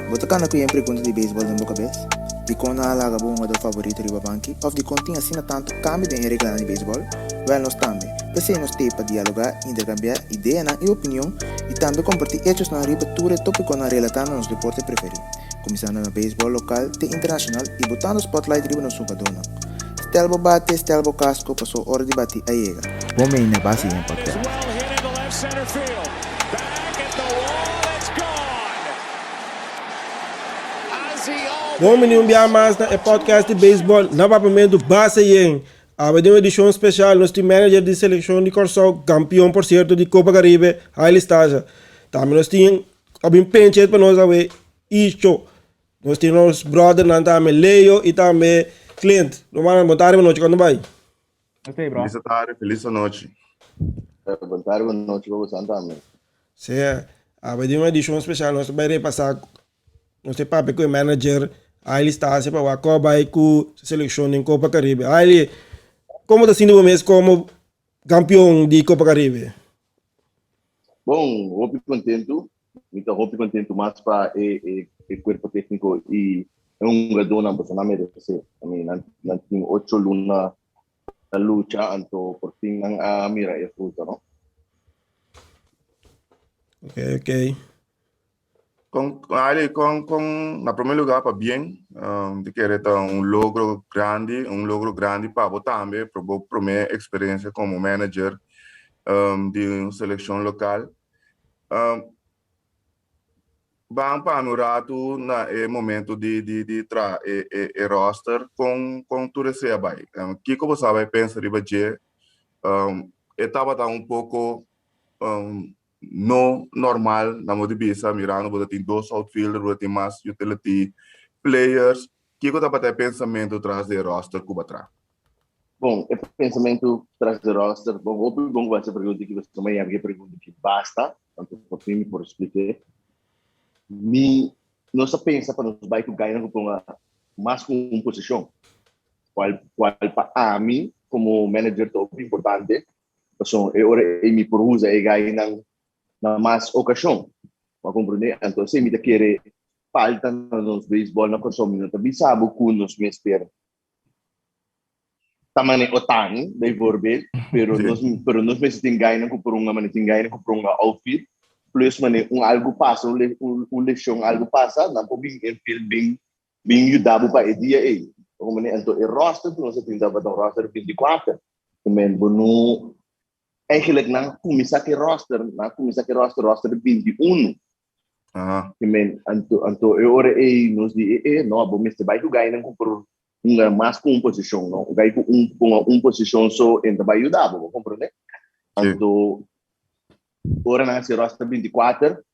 Bo ta kana ku yen pregunta di beisbòl den bo kabes? Dikon nan a laga bo hungadó favorito riba banki? Òf dikon tin asina tantu kambio den e reglanan di beisbòl? Wèl, nos tambe. P'esei nos t'ei pa dialogá, interkambiá ideanan i opinion i tambe kompartí echosnan riba tur e tópikonan relatá na nos deporte preferí, kuminsando na beisbòl lokal te internashonal i botando spòtlait riba nos hungadónan. Stel bo bate, stel bo kasko, paso ora di bati a yega. Bon bini na Base Yen Podcast. Bon bini un bia mas na e podcast di beisbòl na Papiamentu Base Yen. Awe den un edishon spesial nos tin manager di selekshon di Kòrsou, kampion por sierto di Kopa Karibe, Haile Stasha. Tambe nos tin a bin penche pa nos awe Icho. Nos tin nos brothernan tambe Leo y tambe Clint. Rumannan, bon tarde, bon nochi, cuando bai? Oké, bro. Feliz tarde, feliz anochi. Bon tarde, bon nochi pa bosan tambe. Sí, awe den un edishon spesial nos ta bai repasá nos ta papia ku e manager Haile Stasia pa wak kò bai ku selekshon den Kopa Karibe. Haile, komo ta sinti bo mes komo kampion di Kopa Karibe? Bon, hopi kontentu. Mi ta hopi kontentu mas pa e e e kuerpo tékniko i e hungadónan pasobra nan meresé. I mean, nan nan tin ocho luna ta lucha anto por fin nan a mira e fruta, no? Ok, ok. Kon, Ali, kon, kon, na promé lugá pabien, mi ta kere ta un logro grandi, un logro grandi pa bo tambe, pa bo promé eksperensia komo manager di un selekshon lokal. Ban pa un ratu na e momento di di di traha e e e roster, kon kon tur esei a bai? Kiko bo sa bai pensa riba dje? E tabata un poko no normal na modo di bisa mirando bo ta tin dos outfielder, bo ta tin mas utility players. Kiko tabata e pensamentu tras di e roster ku bo a traha? Bon, e pensamentu tras di roster, bon, hopi bon ku bo hasi e pregunta aki, pasobra mi a yega ku e pregunta aki basta, anto por fin mi por splik'é. Mi, nos a pensa pa nos bai ku gainan ku ponga mas ku un posishon, kual kual pa ami komo manager ta hopi importante, Pasobra e ora ei mi por usa e gainan na mas okashon. Bo a komprendé? Anto esei mi ta kere falta na nos beisbòl na Kòrsou. Mi no ta bisa bo ku nos mester ta manera Otani, bijvoorbeeld, pero nos, pero nos mester tin gainan ku por hunga manera tin gainan ku por hunga outfield, plus manera un algu pasa, un un leshon algu pasa, nan por bin infield bin bin yuda bo pa e dia ei. Bo komprendé? Anto e roster ku nos a tin tabata un roster 24. Men bo no eigenlijk nan a kuminsá ku e roster, nan a kuminsá ku e roster, roster di 21. Aha. Ke men anto anto e ora ei nos di e e no bo mester bai ku gainan ku por hunga mas ku un posishon no. Gai ku un hunga un posishon so e no ta bai yuda bo, bo komprendé? Sí. Anto ora nan hasi roster 24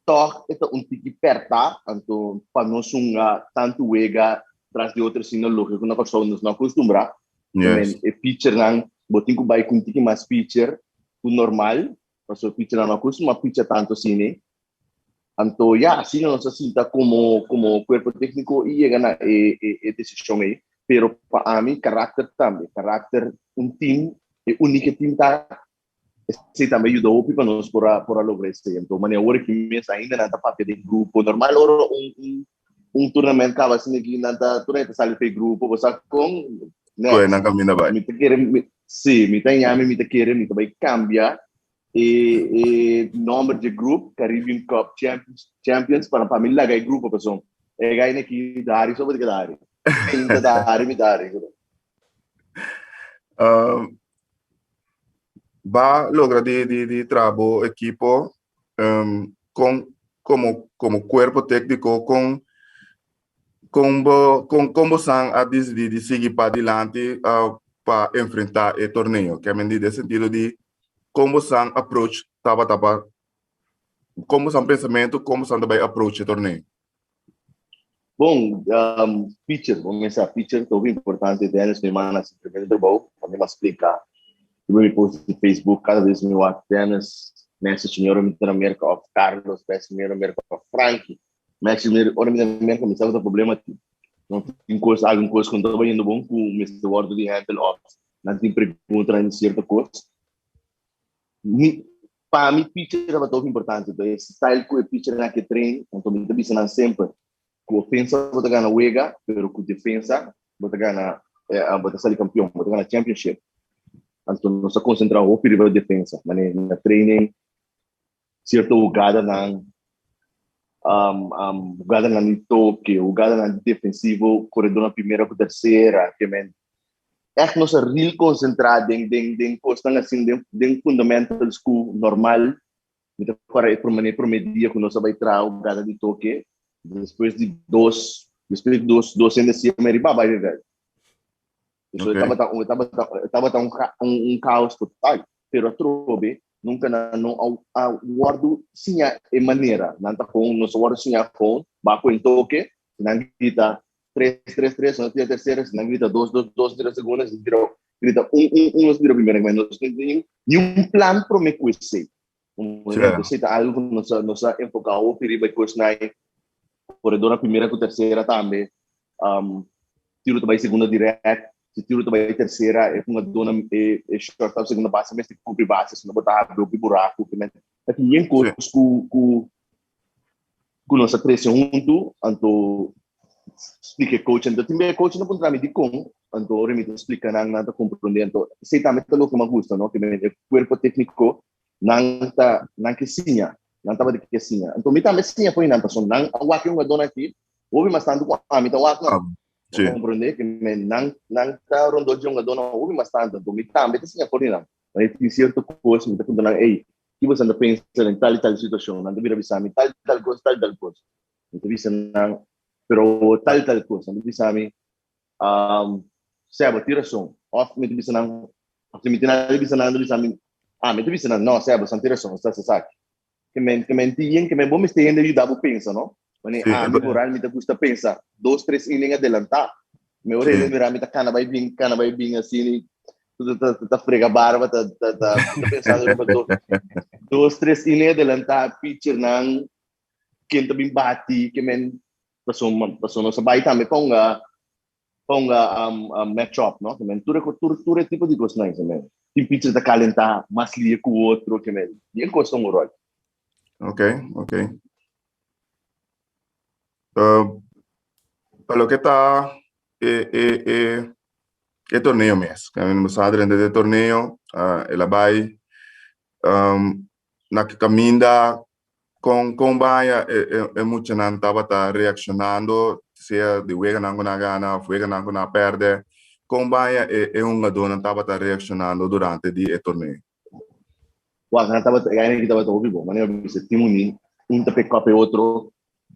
tòg e ta un tiki pèrtá, anto pa nos hunga tantu wega tras di otro asina loke ku na Kòrsou nos no akustumbrá. Yes. E pitchernan, bo tin ku bai ku un tiki mas pitcher ku normal, pasobra e pitchernan no akustumbrá picha tantu asina. Anto ya, asina nos a sinta komo komo kuerpo tékniko i yega na e e e desishon ei. Pero pa ami karakter tambe, karakter un tim, e unike tim ta Esei tambe yuda hopi pa nos por a por a logra esei. Anto manera awor aki mes ainda nan ta papia den grupo. Normal ora un un un tournament kaba asina aki nan ta tur hende ta sali pa e grupo. Bo sa kon? Koe nan kaminda bai. Mi ta kere mi si mi ta yami mi ta kere mi ta bai kambia e e nomber dje grup Caribbean Cup Champions Champions para pa mi laga e grupo pasobra e gaina aki ta hari so bo ta keda hari. Mi ta hari mi ta hari. Ba logra di di di traha bo ekipo kon komo komo kuerpo tékniko kon kon bo kon kon bosan a disidí di sigui padilanti pa enfrentá e torneo? Ke men di den sentido di kon bosan approach tabata pa kon bosan pensamentu kon bosan ta bai approach e torneo? Bon, pitcher, bo mester sa pitcher ta hopi importante. Dennis mi man hasi tremendo trabou. Pa mi mas splika riba mi post di Facebook kada bes mi wak Dennis message mi ora mi ta na Merka of Carlos message mi ora mi ta na Merka of Frankie message mi ora mi ta na Merka mi sa ku ta problema tin. No tin kos algun kos ku no ta bayendo bon ku mester wòrdu di handle of nan tin preguntanan di sierto kos. Mi. Pa mi pitcher tabata hopi importante, e style ku e pitchernan ke train, anto mi ta bisa nan semper, ku ofensa bo ta gana wega, pero ku defensa bo ta gana, bo ta sali kampion, bo ta gana championship. Anto nos a konsentrá hopi riba defensa, manera na training, sierto hugadanan, hugadanan di toke, hugadanan defensivo, koredó na primera ku tersera, ke men ègt nos a real konsentrá den den den kosnan asin, den den fundamentals ku normal. Mi ta kòrda e promé promé dia ku nos a bai traha hugada di toke, despues di dos despues di dos dos hende siña mi riba bai bebé. So e tabata un tabata tabata un un un kaos total, pero atrobe nunka nan no a a wòrdu siña e manera. Nan ta kon nos a wòrdu siña kon ba ku e toke, si nan grita tres tres tres nos tira tersera, si nan grita dos dos dos tira segunda, si tira grita un un un nos tira primera. Nos no tin niun plan promé ku esei. Esei ta algu ku nos a nos a enfoká hopi riba e kosnan ei. Koredor na primera ku tersera tambe. Tiro ta bai segunda direct, si tiro ta bai tersera e hungadónan e e shortstop segunda base mester kubri base si no bo ta habri hopi buraku. Ta tin yen kos ku ku ku nos a trese huntu anto splika e coach anto tin bia e coach no puntra mi dikon anto ora mi ta splika nan nan ta komprondé anto esei tambe ta loke mi a gusta no ke e kuerpo tekniko nan ta nan ke siña nan tabata ke siña anto mi tambe siña for di nan pasobra nan a wak e hungadónan aki hopi mas tantu ku ami ta wak nan. Sí. Bo komprondé ke men nan nan ta rondó dje hungadónan hopi mas tantu anto mi tambe ta siña for di nan. Nan tin sierto kos mi ta puntra nan ey ki boso ta pensa den tal i tal situashon? Nan ta bira bisa mi tal i tal kos tal i tal kos. Mi ta bisa nan pero tal i tal kos. Nan ta bisa mi Sè bo tin rason. Òf mi ta bisa nan òf si mi tin nada di bisa nan nan ta bisa mi ah mi ta bisa nan no sè bo san tin rason sa sa esaki. Ke men ke men tin yen ke men bo mester hende yuda bo pensa no. Wanneer Sí, ami moral mi ta gusta pensa dos tres inning adelantá. Mi ora hende mira mi ta kana bai bin kana bai bin asina ta ta ta frega barba ta ta ta ta pensando riba dos dos tres inning adelantá pitchernan ken ta bin bati ke men paso paso nos a bai tambe pa hunga pa hunga match up no ke men tur tur tur e tipo di kosnan ke men tin pitcher ta kalentá mas lie ku otro ke men bien kos ta un ròl. Ok, ok. Pa loke ta e e e e torneo mes, nos sa drenta den e torneo, el a bai na kaminda Kon kon baña e e e muchanan tabata reakshonando, sea di weganan ku nan a gana òf weganan ku nan a pèrdè? Kon baña e e hungadónan tabata reakshonando durante di e torneo? Wak, nan tabata, e gainan aki tabata hopi bon. Manera mi bisa, tin uni, un ta pick up e otro.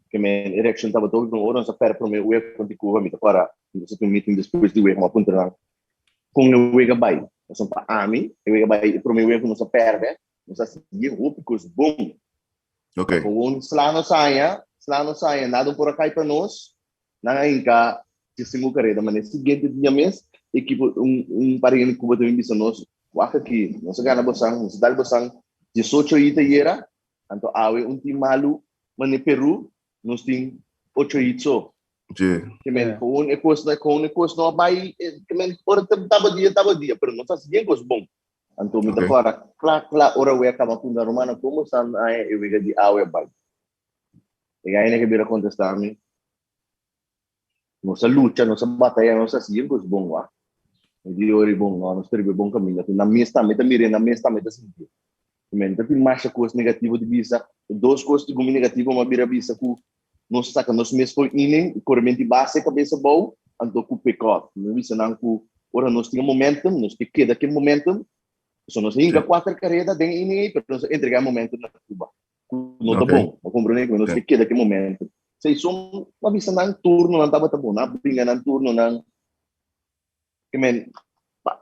Ke men, e reakshon tabata hopi bon. Ora nos a pèrdè promé wega kontra Cuba, mi ta kòrda, mi ta tin un meeting despues di wega, mi a puntra nan kon e wega bai. Pasobra pa ami, e wega bai, e promé wega ku nos a pèrdè, Nos a sigui hopi kos bon. Ok. Gewoon sla nos haña, sla nos haña, nada por a kai pa nos. Nan a hinka diesinco kareda, ma ne siguiente dia mes, ekipo un un par hende Cuba ta bin bisa nos, wak aki, nos a gana bosan, nos a dal bosan diesocho hit ayera, anto awe un team malu, mane Peru, nos tin ocho hit so. Sí. Ke men, gewoon e kos, gewoon e kos no a bai, ke men, ora taba dia, taba dia, pero nos a hasi bien kos bon. Anto mi ta kòrda kla kla ora wea kaba punta Romano komo san aña e wega di awe a bai. E gaina ke bira kontestá mi, Nos a lucha, nos a bataya, nos a hasi yen kos bon wak. Mi di ori bon, no, nos ta riba e bon kaminda. Ku nan mes tambe ta mir'é, nan mes tambe ta sintié. Mi ta tin masha kos negativo di bisa. E dos kos ku mi negativo mi a bira bisa ku nos a saka nos mes for inning, korementi base kabes abou, anto ku pick off. Mi a bisa nan ku ora nos tin e momentum, nos ke keda ku e momentum. So nos a hinka kuater kareda den e inning ei, pero nos a entrega e momentum na Cuba. Ku no ta bon, bo komprende? Ku nos ke keda ku e momentum. Esei son, mi a bisa nan turnonan tabata bon, nan a bringa nan turnonan. Ke men,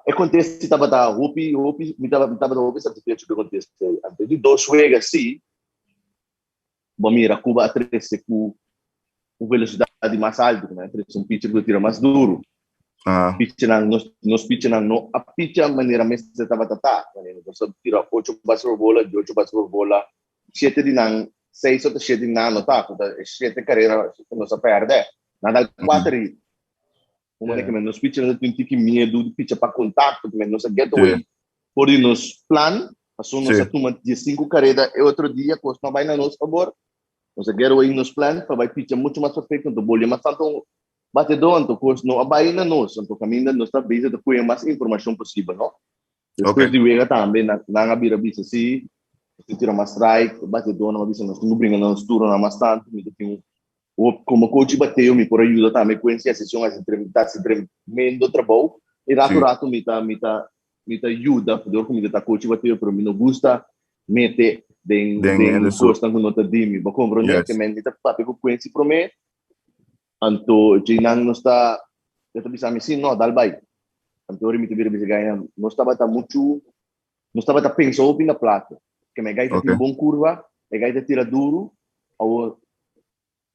e kontesta tabata hopi, hopi, mi tabata hopi satisfecho ku e kontesta ei. Anto di dos wega si, Bo mira Cuba a trece cu un velocidad di mas alto, cu nan a trece un pitcher cu ta tira mas duro. Pitchernan, nos, nos pitchernan no a pitcha manera mester tabata ta. Manera nos a tira ocho base por bola, diocho base por bola, shete di nan, seis ota shete di nan anota, cu ta e shete carera cu nos a perde. Nan dal cuater hit. Un manera cu nos pitchernan ta tin un tiki miedu di pitcha pa contacto, cu nos a get away for di nos plan. Paso nos a tuma 15 kareda e otro dia, kos no a bai na nos fabor. Nos a get away nos plan pa bai picha mucho mas perfecto, anto bolia mas tanto batedó, anto kos no a bai na nos. Anto kaminda nos ta bezig ta kuye mas informashon posibel, no? Despues di wega tambe nan nan a bira bisa si, nos tin tira mas strike, e batedónan a bisa nos tin ku bringa na nos turnonan mas tantu, mi ta tin un komo coach di bateo mi por a yuda tambe ku e sesión hasi ta hasi tremendo trabou i ratu ratu mi ta mi ta mi ta yuda dor ku mi ta ta coach di bateo pero mi no gusta mete den den kosnan ku no ta di mi, bo komprondé? Ke men mi ta papia ku Quincy promé anto djeinan nos ta e ta bisa mi si no dal bai. Anto ora mi ta bira bisa gai nos tabata muchu nos tabata pensa hopi na plato ke me gai ta tin bon kurva e gai ta tira duru awor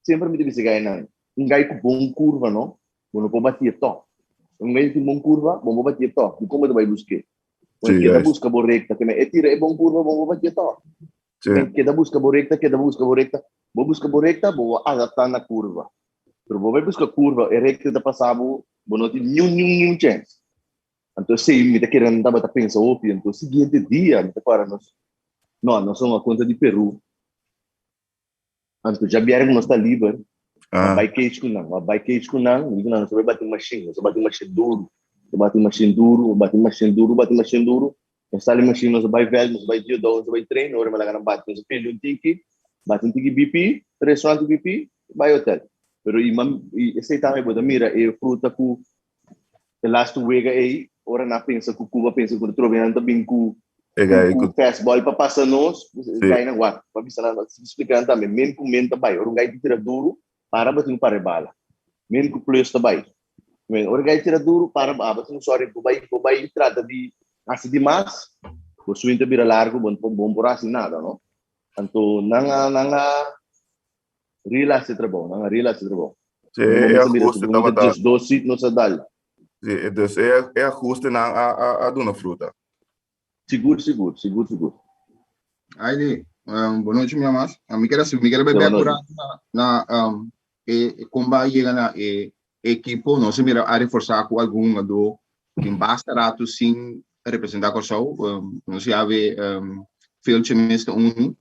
semper mi ta bisa gai nan un gai ku bon kurva no bo no por bati e tòg un gai tin bon kurva bo no por bati e tòg dikon bo ta bai busk'é bo keda buska bo rekta ke me e tira e bon kurva bo no por bati e tòg keda buska bo rekta keda buska bo rekta bo buska bo rekta bo adaptá na kurva pero bo bai buska kurva e rekta ta pasa bo Bo no tin niun niun niun chèns. Anto esei mi ta kere nan tabata pensa hopi. Anto siguiente dia mi ta para nos, no, nos a un kontra di Peru. Anto djabièrnè ku nos ta liber, a bai cage ku nan, a bai cage ku nan, mi di ku nan nos a bai bati mashin, nos a bati mashin duru, nos a bati mashin duru, bati mashin duru, bati mashin duru. Nos sali mashin, nos a bai vèlt, nos a bai Diodou, nos a bai train, ora mi a laga nan bati, nos a pidi un tiki, bati un tiki BP, tres round di BP, bai hotel. Pero i man, i esei tambe bo ta mira e fruta ku e lastu wega ei, ora nan pensa ku Cuba pensa ku trobe nan ta bin ku E gai ku ku fastball pa pasa nos, Sí. gai nan wak, pa bisa nan, splika nan tambe, men ku men ta bai, ora un gai ta tira duru, para bo tin ku para e bala. Men ku plus ta bai. Men, ora gai tira duru, para bo, abo tin sorry, bo bai, bo bai trata di hasi di mas, bo swing ta bira largu, bo no bo no por hasi nada, no? Anto nan a, nan a Relax e trabou, nan a relax e trabou. Sí, e ajuste tabata. Just dos seat nos a dal. Sí, dus e, e ajuste nan a, a, a duna fruta. Sigur, sigur, sigur, sigur. Aidi, um, boa noite, minha mas. A mi quero mi quero beber por na, na um, e, e comba yega na e equipo, no se mira a reforçar com algum jogador que basta rato sin representar Corsou, um, no se ave um, Filche mester unu.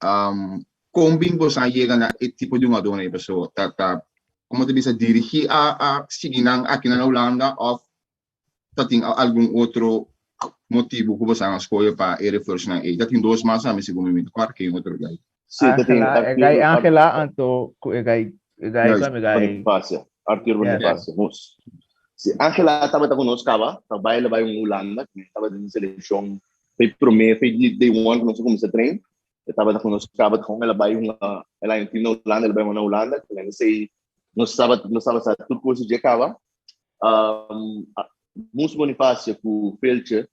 Um, kon bin boso a yega na e tipo di hungadónan ei? Paso ta ta komo ta bisa dirigí a a sigui nan aki na Hulanda òf ta tin algun otro motibu ku boso a skohe pa e refuersnan ei? Ta tin dos mas ami segun mi mi ta kòrda ken otro gai. Sí, ta tin Angela, e gai Angela anto ku e gai e gai Juist. kwam e gai Bonifacio, Arthur Bonifacio, hus. Si Angela tabata ku nos kaba, ta bai el a bai un Hulanda, tabata den selekshon Fei promé, fei di day one ku nos a kuminsá train, e tabata ku nos kaba kon el a bai hunga, el a tin na Hulanda, el a bai hunga na Hulanda, ku nan esei nos tabata nos tabata sa tur kos dje kaba. Um, Mus Bonifacio ku Feltje,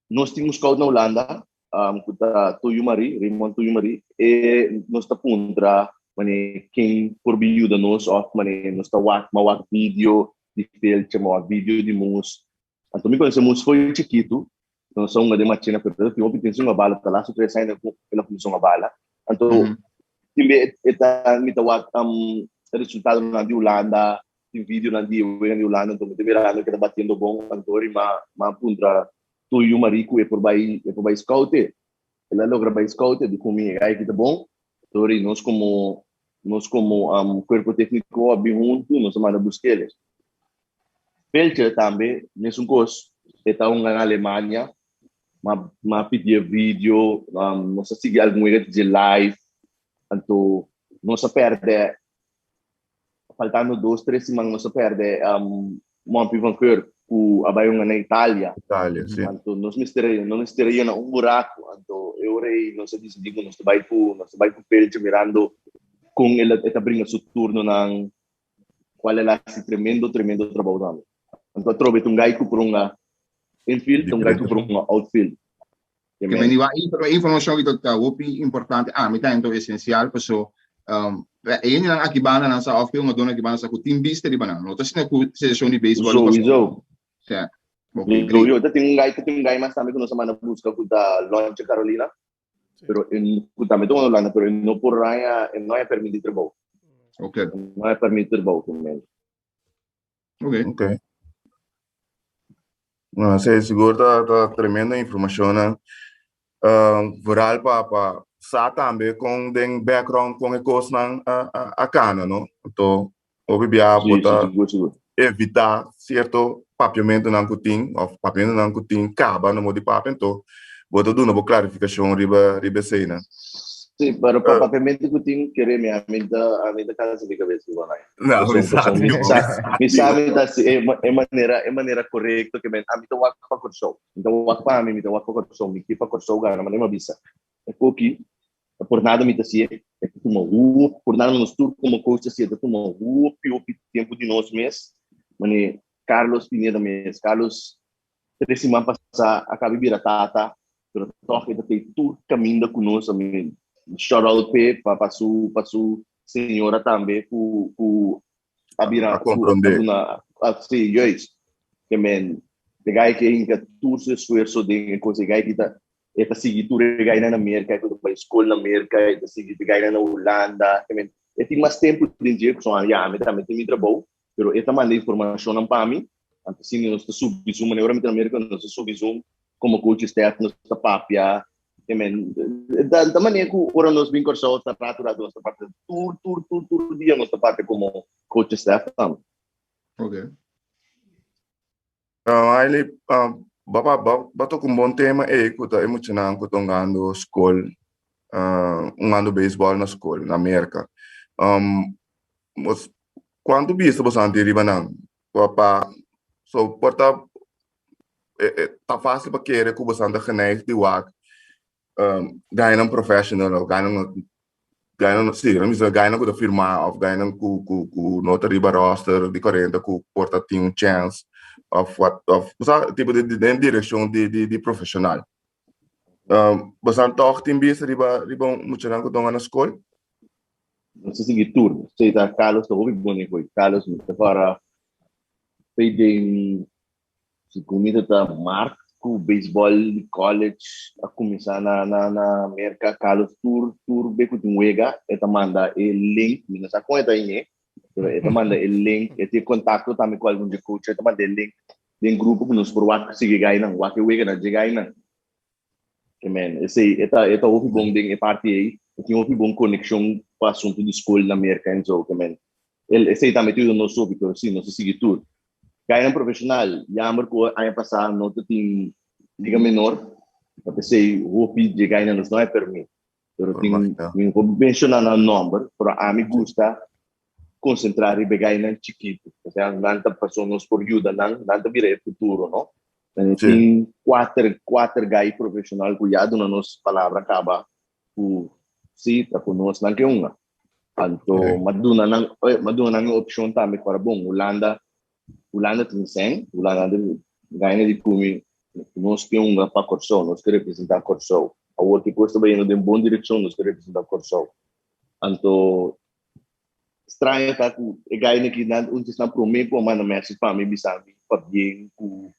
nos tin un scout na Hulanda, um, ku ta Tuyu Marie, Raymond Tuyu Marie, e nos ta puntra mane ken por bin yuda nos of mane nos ta wak, ma wak video di Feltje, ma wak video di Mus. Anto mi conoce Mus foi chikitu, nos a hunga den machina, pero tin hopi tin hunga bala, ta laatste tres aña ku el a cuminsa hunga bala. Anto tin be e ta mi ta wak um, resultadonan di Hulanda, tin videonan di e weganan di Hulanda, anto mi ta mirando ke ta batiendo bon, anto ori ma ma puntra Tuyu Marie ku e por bai e por bai scout e. El a logra bai scout e di ku mi e gai ki ta bon. Anto ori nos komo nos komo um, cuerpo técnico a bin huntu, nos a manda busk'el. Felcher tambe mesun kos, e ta hunga na Alemania, m'a m'a pidi e video, nos a sigui algun wega dje live, anto nos a pèrdè, faltando dos tres siman nos a pèrdè Mompy van Keur ku a bai hunga na Italia. Italia, si. Anto nos mester nos mester a yena un buraku, anto e ora ei nos a disidí ku nos ta bai ku nos ta bai ku Felcher mirando kon el a e ta bringa su turnonan. Cual el a haci tremendo, tremendo trabou tambe. Anto atrobe ta un guy cu por hunga infield, ta un guy cu por hunga outfield. Ke men iba informacion ki ta hopi importante, ami ta hento esencial, paso e hendenan aki banda nan sa of e hungadornan aki banda sa cu tin bista riba nan. No ta asina cu seleccion di baseball di Kòrsou. Sowieso. Sea. Ok, great. Sowieso. Ta tin un guy, ta tin un guy mas tambe cu nos a manda busca cu ta Lonche Carolina. Pero en, ku tambe ta Holanda, pero en no por haña, en no haña permit di trabou. Ok. En no haña permit di trabou ku men. Ok. Ok. No, sí, sigur ta, ta tremendo informacionnan. Vooral pa, pa sa tambe con den background con e cosnan a, a, a cana, no? Anto, hopi bia bo ta Sigur, sigur. evita cierto papiamentonan cu tin, of papiamentonan cu tin caba no mo di papia, anto bo ta duna bo clarificacion riba, riba eseinan. Sí, pero pa papiamento cu tin, kere mi, ami ta, ami ta cansa mi cabeza igual ahí. No, mi sa, Mi sa, mi sa, mi ta, e, e manera, e manera correcto ke men, ami ta wak pa Kòrsou. Mi ta wak pa ami, mi ta wak pa Kòrsou, mi ke pa Kòrsou gana, manera mi a bisa. E koki, por nada mi ta hasié, e ta tuma hopi, por nada nos tur komo coach ta hasié, ta tuma hopi, hopi tempu di nos mes. Manera Carlos Pineda mes, Carlos tres siman pasá a kaba di bira tata, pero tòg e ta tei tur kaminda ku nos. Mi shout out p'e, pa pa su pa su señora tambe ku ku a bira A comprende. a duna a sí juist ke men e guy ke hinka tur su esfuerso den e kos e guy ki ta e ta sigui tur e guynan na Merka e ta bai skol na Merka e ta sigui e guynan na Hulanda ke men e tin mas tempu den dje pasobra ya ami tambe tin mi trabou pero e ta manda informashonnan pa mi anto asina nos ta subi zoom manera ora mi ta na Merka nos ta subi zoom komo coach staff nos ta papia Ke men, ta, ta manera ku ora nos bin Kòrsou ta ratu ratu nos ta papia tur tur tur tur dia nos ta papia komo coach staff tambe. Ok. Haile, ba ba ba ba toka un bon tema ei ku ta e muchanan ku ta hungando skol, hungando beisbòl na skol na Merka. Kuantu bista boso a tin riba nan? Pa pa so por ta ta fácil pa kere ku boso ta geneigd di wak gainan professional of gainan gainan si mi bisa gainan ku ta firmá of gainan ku ku ku no ta riba roster di 40 ku por ta tin un chance of wat of bo sa tipo di den direkshon di di di profesional. Boso tòg tin bista riba riba muchanan ku ta hunga na skol? Nos ta sigui tur. Esei ta Carlos ta hopi bon den Carlos mi ta para p'ei den si ku mi ta ta mart ku beisbòl di college a kuminsá na na na Merka Carlos tur tur be ku tin wega e ta manda e link mi no sa kon e ta hañ'é pero e ta manda e link e tin kontakto tambe ku algun dje coach e ta manda e link den grupo ku nos por wak sigui gainan wak e weganan dje gainan. Amen. Esei e ta e ta hopi bon den e parti ei. E tin hopi bon konekshon pa asuntu di skol na Merka en zo. Amen. El esei tambe ta yuda nos hopi, pero si nos ta sigui tur. Gainan profeshonal, jammer ku aña pasá no ta tin liga menor, ta p'esei hopi dje gainan nos no a permit. Pero tin, mi no por menshoná nan nòmber, pero ami gusta konsentrá riba e gainan chikitu. Osea, nan ta pasobra nos por yuda nan, nan ta bira e futuro, no? Nan tin kuater, kuater gai profeshonal ku ya duna nos palabra kaba ku si ta ku nos nan ke hunga. Anto m'a duna nan, m'a duna nan e opshon tambe ku ora bon, Hulanda, Hulanda tin sèn, Hulanda gaina di kumi, nos ke hunga pa Kòrsou, nos ke representá Kòrsou. Awor ki kos ta bayendo den bon direkshon, nos ke representá Kòrsou. Anto Straño ta ku e gainan ki nan un nan promé ku a manda message pa mi bisa mi pabien ku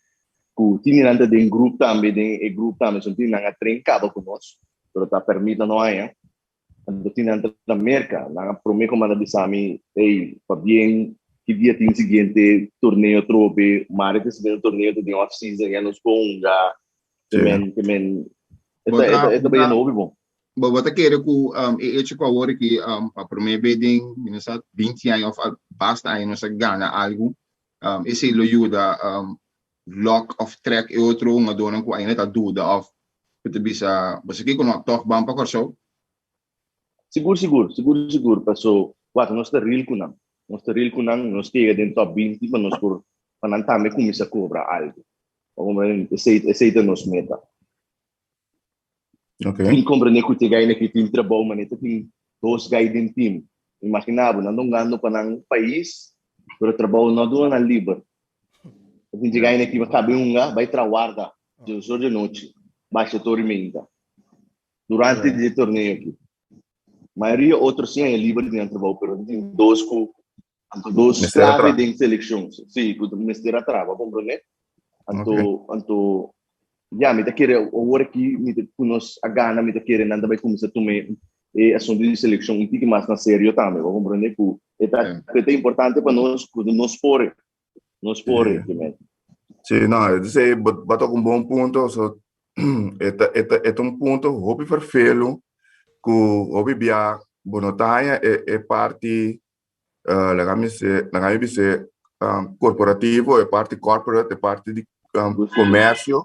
ku tini nan ta den grup tambe den e grup tambe son tini nan a train kaba ku nos pero ta permit nan no haña anto tini nan ta na Merka nan a promé ku manda bisa mi ey pabien ki dia tin siguiente torneo atrobe mari ta siguiente torneo ta den off season ya nos por hunga ke men ke men e ta e ta e ta bayendo hopi bon. Bo bo ta kere ku e echo ku awor aki pa promé be den mi no sa binti aña òf basta aña nos a gana algu, esei lo yuda lòk òf trèk e otro hungadónan ku ainda ta duda òf ku ta bisa bo sa kiko no tòg ban pa Kòrsou? Sigur sigur, sigur sigur paso wak nos ta ril ku nan, nos ta ril ku nan, nos ta yega den tòp binti pa nos por pa nan tambe kuminsá kobra algu. Esei esei ta nos meta. Okay. Tin comprende cu te gai ki tin trabou, maar ta tin dos gai den team. Imagina bo, nan dongando pa nan pais, pero trabou no duna nan liber. Tin te gai ki cabe hunga, bai tra warda, de ocho de nochi, basha tori meinta. Durante di torneo aki. Mayoria otro sí haña liber di nan trabou, pero tin dos cu Anto dos Mester a clave traha. den seleccion. Sí, cu mester a traha, bo comprende? Anto, Ok. anto, ya, mi ta kere, awor aki, mi ta, cu nos a gana, mi ta kere nan ta bay cuminsa tuma e, e asunto di seleccion un tiki mas na serio tambe, bo comprende? Cu e ta, Sí. cu e ta importante pa nos, cu nos por e, nos por e, Sí. ki men. Sí, no, esei bo bo a toka un bon punto, so e ta e ta e ta un punto hopi ferfelu ku hopi bia bo no ta haña e e parti laga mi se laga mi bis'é korporativo, e parti corporate, e parti di komersio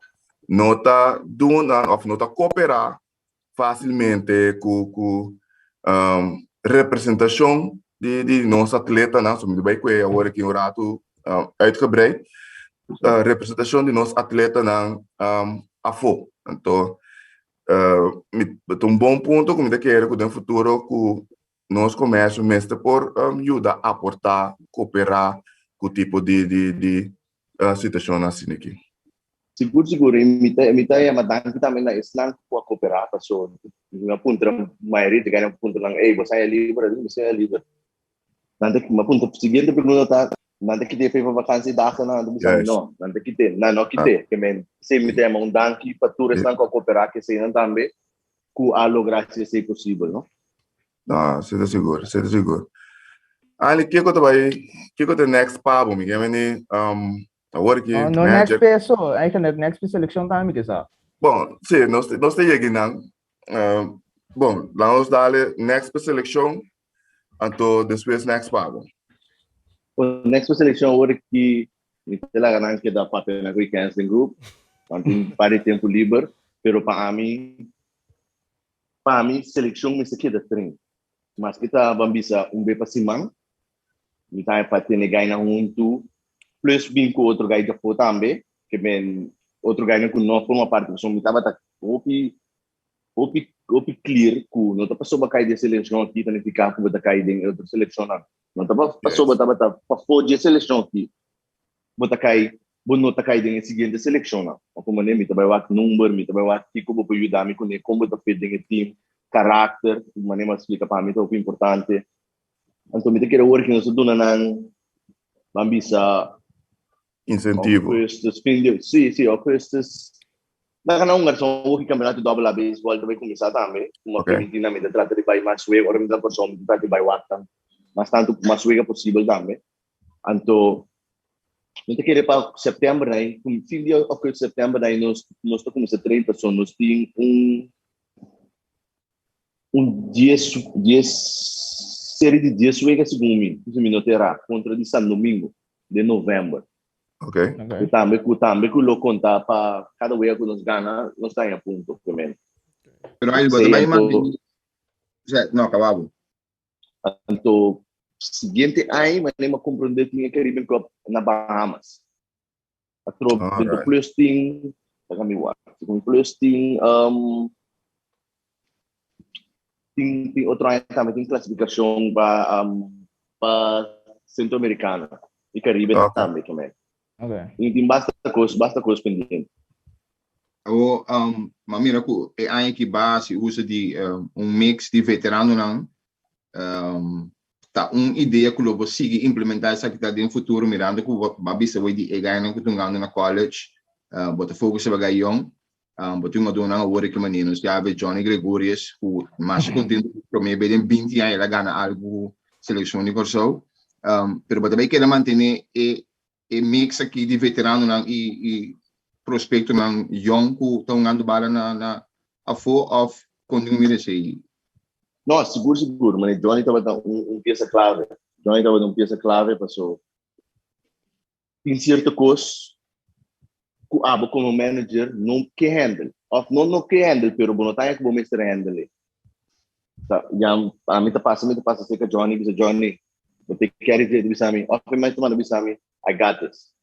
no ta duna òf no ta koperá fásilmente ku ku representashon di di nos atletanan, so mi ta bai kue awor aki un ratu uitgebreid, representashon di nos atletanan afó. Anto mi ta un bon punto ku mi ta kere ku den futuro ku nos komersio mester por yuda aportá, koperá ku tipo di di di situashonnan asina aki. Sigur sigur i mi ta mi ta yama danki tambe na esnan ku a koperá paso mi a puntra mayoria di kende a puntra nan ey bo sa e liber a mi sa e liber nan ta mi a puntra siguiente pregunta ta nan ta kite pa vakansi dagnan nan ta bisa mi no nan ta kite nan no kite ke men esei mi ta yama un danki pa tur esnan ku a koperá ku eseinan tambe ku a logra hasi esei posibel, no? No, esei ta sigur, esei ta sigur. Ali, kiko ta bai, kiko ta e next pa bo? Mi ke meni, um, awor ki No, no next manager. pe so, eigenlijk next pe seleccion tambe mi ke sa. Bon, si, nos, nos ta yega einan. Um, bon, laat nos dale next pe seleccion, anto despues next pa bo. Bon, next pe seleccion awor ki Mi ta laga nan keda papia na ku kens den grup. Nan tin par di tempu liber, pero pa ami, pa ami selekshon mester keda train. Maske ta ban bisa un be pa siman, mi ta pa tene gainan huntu, plus bin ku otro gai djafó tambe, ke men otro gainan ku no forma parti, pasobra mi tabata hopi, hopi, hopi clear ku no ta pasobra kai den selekshon aki ta nifiká ku bo ta kai den e otro selekshonnan. No ta pasobra tabata pafó dje selekshon aki bo ta kai, bo no ta kai den e siguiente selekshonnan. Òf un manera mi ta bai wak number, mi ta bai wak kiko bo por yuda mi kuné, kon bo ta fit den e team, karakter, un manera mi a splika pa mi ta hopi importante. Anto mi ta kere ora ki nos ta duna nan, ban bisa Incentivo. Augustus, fin di, sí, sí, augustus. Laga na un garson hoki campeonato double A baseball ta bai cuminsa tambe. Kuma okay. Permiti na mi ta trata di bai mas wega, ora mi ta na Kòrsou mi ta trata di bai wak tan mas tantu mas wega posibel tambe. Anto mi ta kere pa september nai, fin di augustus september nai nos nos ta cuminsa train pasobra nos tin un un dies dies serie di dies wega segun mi, si mi no ta erá, kontra di San Domingo den novèmber. Okay. Ku tambe ku tambe ku lo konta pa kada wega ku nos gana nos ta haña punto obviamente. Pero ay, bo ta bai mantení. Osea, no, kaba bo. Anto siguiente aña manera mi a komprondé tin e Caribbean Cup na Bahamas. Atrobe All dentro right. plus tin, laga mi wak. Segun plus tin, um, tin, tin otro aña tambe tin clasificacion pa, um, pa Centroamericano y Caribe Okay. tambe tambe. Okay. Tin, tin basta cos, basta cos pendiente. Awo, um, ma mira ku e aña ki ba si usa di um, un mix di veteranonan um, Ta un idea ku lo bo sigui implementá esaki ta den futuro mirando ku bo a bisa wei di e gainan ku ta hungando na college, bo ta focus riba gai yong, bo tin un adonan awor di ki manera nos yabe Johnny Gregorius ku masha kontento ku prome be den binti aña el a gana algu ku selekshon di Kòrsou, pero bo ta bai keda mantené e e mix aki di veteranonan i i prospectonan yong ku ta hungando bala na na afó òf kon tin mira esei? No, sigur sigur, mane Johnny tabata un un pieza clave. Johnny tabata un pieza clave paso tin cierto cos ku abo como manager no ke handle. Of no no ke handle, pero bo no ta haña ku bo mester handle e. Ta ya ami ta pasa mi ta pasa cerca Johnny bisa Johnny bo take care di bisa mi of e mes ta manda bisa mi I got this.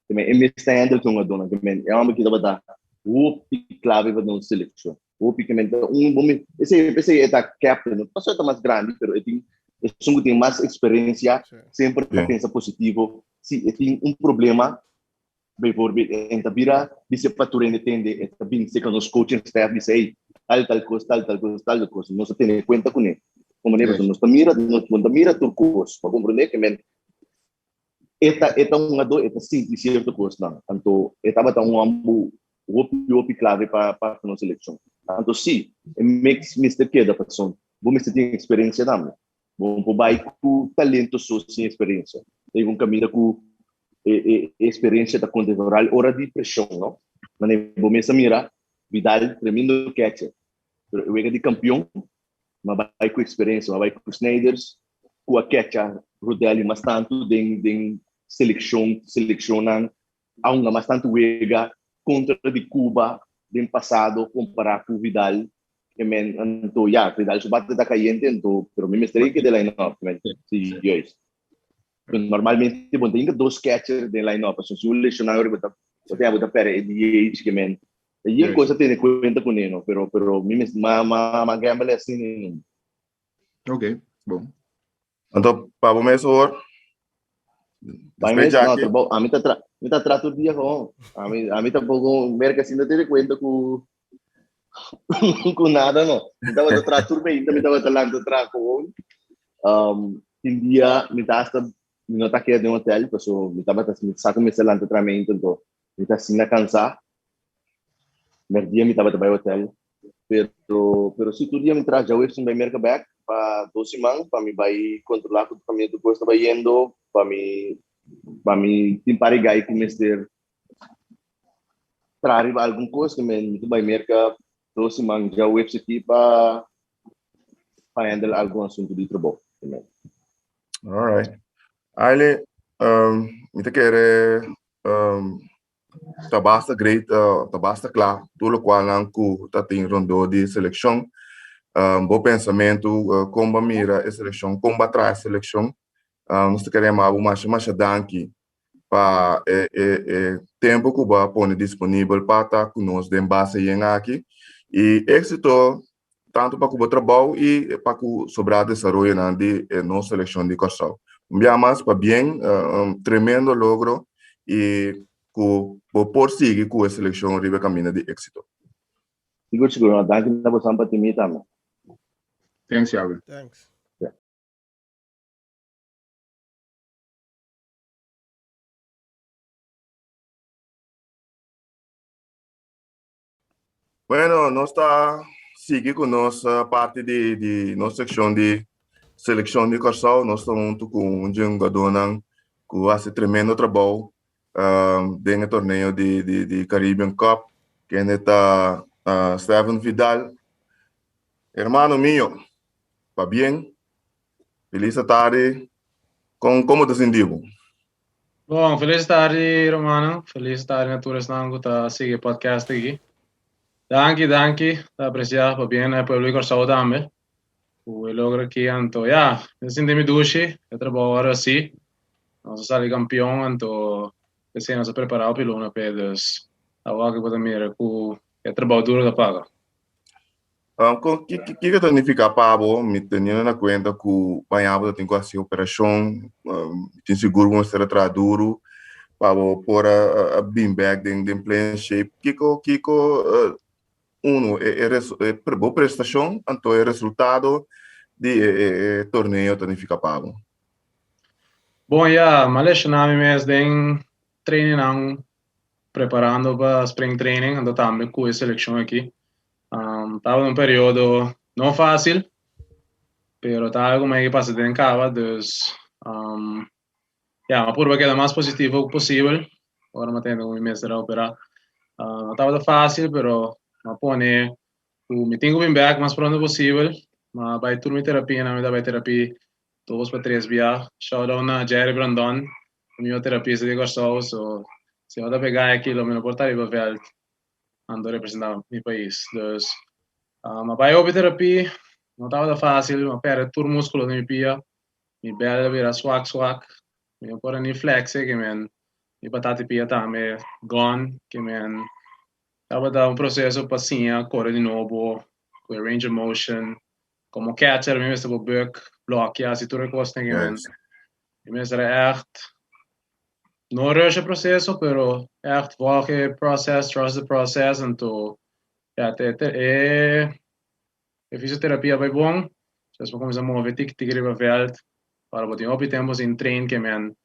Ke men e mes ta handle ku un adona ke men e homber ki tabata hopi clave pa nos seleccion. Hopi ke men ta un bo mi esei esei e ta captain no pasobra e ta mas grandi pero e tin esun ku tin mas experiencia semper ta pensa positivo si e tin un problema Bijvoorbeeld, en ta bira bisa pa tur hende tende, e ta bin cerca nos coaching staff bisa, hey, tal tal cos, tal tal cos, tal tal cos. Nos ta tene cuenta cune. Como ne, pasobra nos ta mira, nos ta mira tur cos. Pa comprende que men e ta, e ta un hungador, e ta sinti cierto cosnan. Anto e tabata un homber hopi, hopi clave pa, pa nos seleccion. Anto si, e mix mester keda pasobra bo mester tin experiencia tambe. Bo no por bai cu talento so sin experiencia. Ta un caminda cu. E e experiencia ta conta vooral ora di presion, no? Mane bo mes a mira Vidal tremendo catcher, pero e wega di campeon ma bai cu experiencia, ma bai cu Snijders cu a catcha Rodelli mas tanto den den seleccion seleccionnan a hunga mas tanto wega contra di Cuba den pasado compara cu Vidal e men anto ya Vidal su bate ta cayente anto pero mi mester keda line up men si juist. Normalmente bo tin dos catcher den line up so si un lesionado riba ta bo ta bo ta perde e DH ke men e yen cosa tene cuenta con no pero pero mi mes ma ma ma gamble asina no. Ok, bon. Anto pa bo mes hoor. Pa mi mes no, trabou, ami ta tra, mi ta tra tur dia gewoon. Ami ami tampoco merca si no tene cuenta cu cu nada no. Mi tabata tra tur meinta, mi tabata lanta tra gewoon. Um, tin dia mi ta hasta mi no ta keda den hotel, paso mi tabata mi sa cu mester lanta tra meinta, anto mi ta asina cansa. Merdia mi tabata bai hotel, pero pero si tur dia mi traha djaweps mi bai Merca bek pa dos siman pa mi bai controla cu caminda tur cos ta bayendo, pa mi pa mi tin par e gai cu mester traha riba algun cos, mi mi ta bai Merca dos siman djaweps aki pa pa handle algun asunto di trabou. Alright. Aile, um, mi ta kere um, Ta basta great, ta basta kla tur lokual nan ku ta tin rondó di selekshon. Bo pensamentu kon bo a mira e selekshon, kon bo a traha e selekshon. Nos ta kere yama bo masha masha danki pa e e e tempu ku bo a pone disponibel pa ta ku nos den base yen aki. I éksito tantu pa ku bo trabou i pa ku sobrá desaroyonan di e nos selekshon di Kòrsou. Un bia mas pabien, un tremendo logro i ku bo por sigui ku e selekshon riba e kaminda di éksito. Sigur sigur, no, danki na bosan pa tin mi tambe. Thanks Yawe. Thanks. Bueno, nos ta sigui ku nos parti di di nos sekshon di selekshon di Kòrsou. Nos ta huntu ku un dje hungadónan ku hasi tremendo trabou den e torneo di di di Caribbean Cup, kende ta Steven Vidal. Hermano mio, pabien, felis atardi. Kon komo ta sinti bo? Bon, felis tardi rumannan, felis tardi na tur esnan ku ta sigui e podcast aki. Danki, danki, ta apresiá, pabien na e pueblo di Kòrsou tambe ku e logro aki. Anto ya, mi ta sinti mi dushi, e trabou ora si, nos a sali kampion, anto p'esei nos a prepará hopi luna p'e, dus awor aki bo ta mira ku e trabou duro ta paga. Kon, kiko ta nifiká pa bo? Mi teniendo na kuenta ku mañana bo ta tin ku hasi operashon, mi tin sigur bo mester a traha duru pa bo por a bin bèk den den playing shape. Kiko kiko uno e e bo prestashon anto e resultado di e e torneo ta nifiká pa bo? Bon ya, mi a leshoná mi mes den trainingnan preparando pa spring training anto tambe ku e selekshon aki. Tabata un periodo no fácil, pero ta algo mi a pasa den kaba, dus ya, mi a purba keda mas positivo posibel ora mi a tende ku mi mester a operá. No tabata fácil, pero mi a pone ku mi tin ku bin bèk mas pronto posibel. Mi a bai tur mi terapianan, mi ta bai terapia dos pa tres bia. Shout out na Jerry Brandon, e mihó terapista di Kòrsou, so si no ta p'e gai aki lo mi no por ta riba vèlt ando representá mi pais. Dus mi a bai hopi terapia, no tabata fásil, mi a pèrdè tur múskulo den mi pia, mi bèl a bira swak swak, mi no por a ni flèkse ke men mi patati pia tambe gone, ke men tabata un proseso pa siña kore di nobo, ku e range of motion, komo catcher mi mester por buk, blòkia, hasi tur e kosnan ke men mi mester a ègt no rush e proseso pero ègt volg e process, trust the process anto ya te te e e fisioterapia bai bon despues bo kuminsá move tiki tiki riba vèlt ora bo tin hopi tempu sin train ke men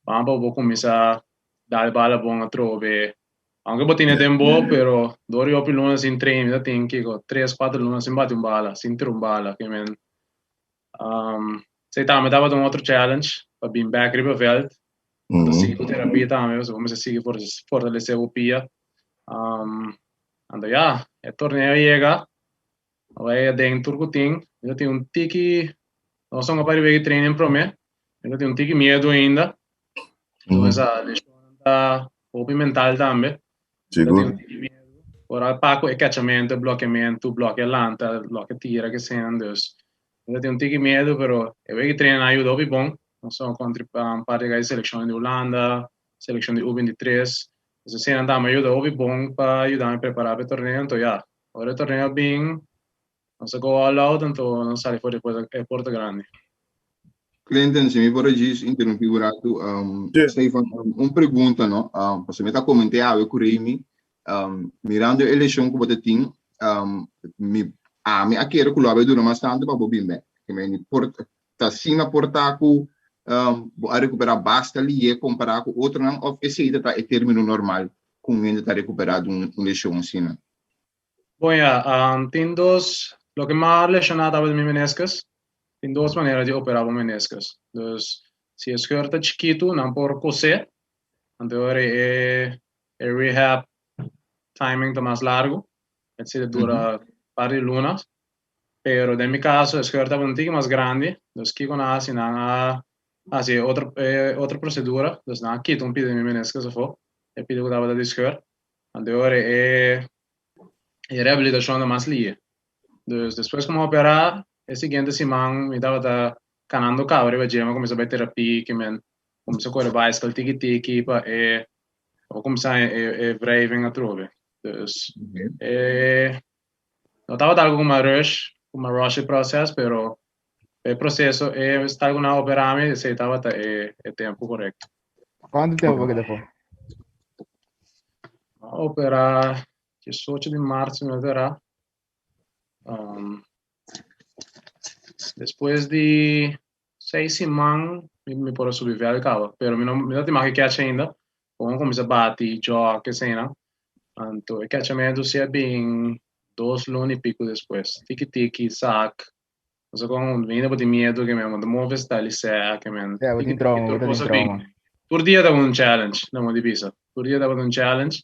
ban pa bo kuminsá dal bala bon atrobe aunke bo tene den bo pero dor di hopi luna sin train mi ta tin kiko tres kuater luna sin bati un bala sin tira un bala ke men esei tambe tabata un otro challenge pa bin bek riba vèlt. Ta sigui ku terapia tambe, pasobra bo mester sigui fortalesé bo pia. Anto ya, e torneo yega, a bai aden tur ku tin. Mi ta tin un tiki, nos a pari wega training promé, mi ta tin un tiki miedu ainda. Entonces, lesionnan ta hopi mental tambe. Sigur. Ora pa ku e kachamentu, e blokeamentu, bloke lanta, bloke tira, ke sean. Dus, mi ta tin un tiki miedu, pero e wega training a yuda hopi bon. Nos a kontra un par di gai selekshon di Hulanda, selekshon di U23. Dus eseinan tambe a yuda hopi bon pa yuda mi prepará pa e torneo. Anto ya, ora e torneo bin, nos a go all out, anto nos sali for di e porta grandi. Clinton, si mi por a djis interrumpí un ratu, um, Sí. Stefan, um, un pregunta, no? Um, pasobra mi ta koment'é awe ku Remy, um, mirando e leshon ku bo ta tin, um, mi, ami a kere ku lo a bai dura mas tantu pa bo bin bèk. Ke men di por, ta asina por ta ku um, bo a rekuperá basta lié kompará ku otronan òf esei ta ta e término normal ku un hende ta rekuperá di un leshon asina? Bon ya, tin dos, loke mas lesioná tabata mi meniscus, tin dos manera di operá bo meniscus. Dus, si e scheur ta chikitu, nan por kosé, anto ora e e rehab timing ta mas largu, esei ta dura par di luna. Pero den mi kaso e scheur tabata un tiki mas grandi, dus kiko nan a hasi, nan a hasi e otro e otro prosedura, dus nan a kita un pida di mi meniscus afó, e pida ku tabata di scheur. Anto ora e e rehabilitacion ta mas lihe. Dus despues cu mi a opera, e siguiente siman mi tabata canando caba riba dje, mi a cuminsa bay terapia, ki men cuminsa core bicycle tiki tiki pa e pa cuminsa e e wrijving atrobe. Dus e no tabata algo cu mi a rush, cu mi a rush e proces, pero e proceso e estal cu nan a opera mi, esey tabata e e tempo corecto. Cuanto tempo bo keda for? A opera 18 di marzo mi opera. Um, despues di seis siman mi, mi por a subi veld caba, pero mi no, mi no tin mas que catch ainda. Como cuminsa bati, jog, esena. Anto e catchamentu si a bin dos luna y pico despues. Tiki tiki, sak, Paso con mi no tin miedo que me monta move sta li sea que men. Ja, bo tin trauma, bo tin trauma. Tur dia ta un challenge, na mo di bisa. Tur dia tabata un challenge.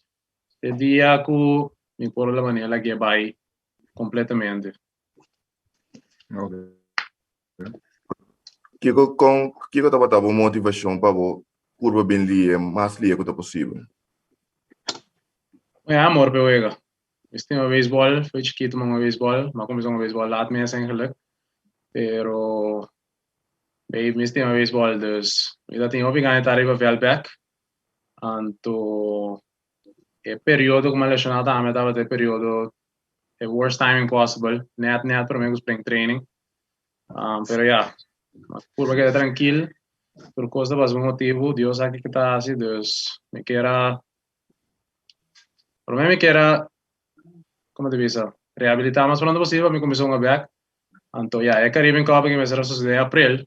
E dia ku mi por la manera la que bai completamente. Okay. Kiko kon kiko tabata bo motivashon pa bo kurba bin lie mas lie ku ta posibel? Mi amor p'e wega. Mi stima beisbòl, fo'i chikitu mi a hunga beisbòl, mi a kuminsá hunga beisbòl laat mes eigenlijk, pero mi stima beisbòl dus mi ta tin hopi gana di ta riba vèlt bèk, anto e periodo ku mi a leshoná tambe tabata e periodo e worst timing possible, nèt nèt promé ku spring training, pero ya, purba keda trankil, tur kos ta basa un motibu, Dios sa kiko ta hasi, dus mi kier a Promé mi kier a, como te bisa, rehabilitá mas pronto posibel pa mi kuminsá hunga bèk. Anto ya, e Caribbean Cup aki mester a sosodé den april.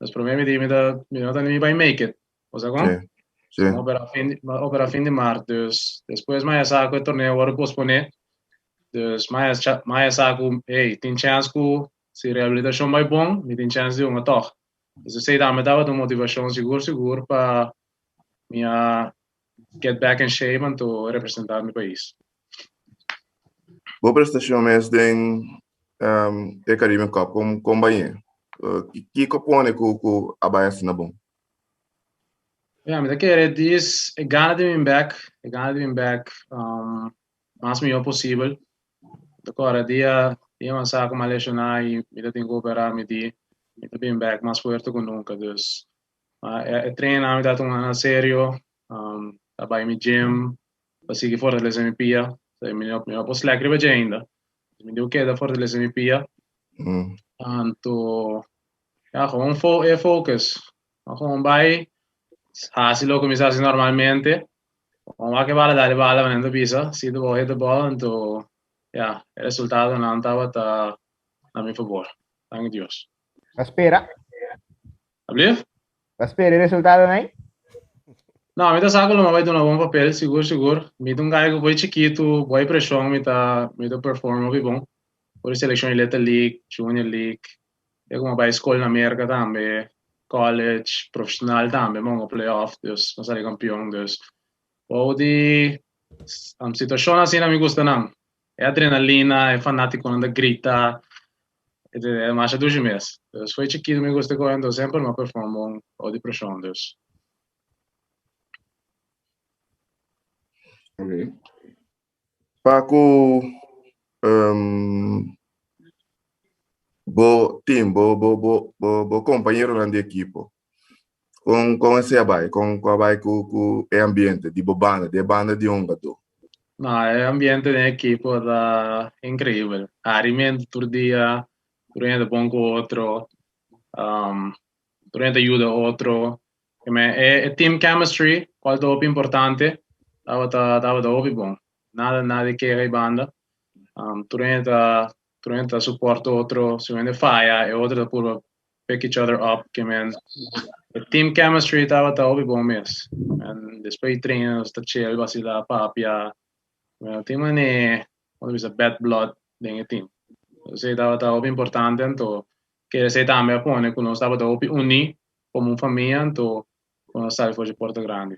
Dus promé mi di mi ta, mi no ta ni bai make it. Bo sa kon? Sí, sí. Mi a opera fin di, mi a opera fin di mart, dus despues mi a sa ku e torneo wòrdu posponé. Dus mi a cha, mi a sa ku, hey, tin chèns ku si rehabilitashon bai bon, mi tin chèns di hunga tòg. Dus esei tambe tabata un motivashon sigur sigur pa mi a get back in shape anto representa mi pais. Bo prestacion mes den e Caribbean Cup con con bai? Kico pone cu cu a bai asina bon? Ja, mi ta kere dis e gana di bin back, e gana di bin back mas mihor posibel. Mi ta kòrda dia dia mi a sa ku mi a lesioná i mi ta tin ku operá mi di mi ta bin back mas fuerte ku nunka. Dus e trainnan mi ta tuma na serio, ta bai mi gym pa sigui fortalesé mi pia. Mi no mi no por slack riba dje ainda. Mi diu keda fortalesé mi pia. Anto ya gewoon fo e focus. Gewoon bai hasi loke mi sa hasi normalmente. Gewoon wak e bala dal e bala manera ta bisa, see the ball hit the ball anto ya e resultadonan tabata na mi fabor. Danki Dios. Ta spera. Ablief? Ta spera e resultadonan ei? No, mi ta sa ku lo mi a bai duna bon papel, sigur sigur. Mi ta un guy ku foi chikitu, bo'i preshon mi ta mi ta perform hopi bon. For di selekshon di Little League, Junior League, te ku mi a bai skol na Merka tambe. College, profesional tambe, mi a hunga playoff, dus mi a sali campeon, dus bou di situacion asina mi gusta nan. E adrenalina, e fanaticonan ta grita, e masha dushi mes. Dus fo'i chikito mi gusta coge, enton semper mi a perform bon bou di presion, dus. Okay. Pa ku bo team, bo bo bo bo bo kompañeronan di ekipo, kon kon esei a bai? Kon kon a bai ku ku e ambiente di bo banda, di e banda di hungadó? No, e ambiente den ekipo ta inkreibel. Harimentu tur dia, tur hende ta bon ku otro, tur hende ta yuda otro. E team chemistry, cual ta hopi importante, tabata tabata hopi bon. Nada nada di keha y banda. Tur hende ta tur hende ta support otro, si un hende faya e otro ta purba pick each other up. Ke men e team chemistry tabata hopi bon mes. En despues di trainen nos ta chill, basila, papia. No tin mane, como ta bisa, bad blood den e team. Esey tabata hopi importante anto kere esey tambe a pone cu nos tabata hopi uni Como un famia anto cu nos sali for dje porta grandi.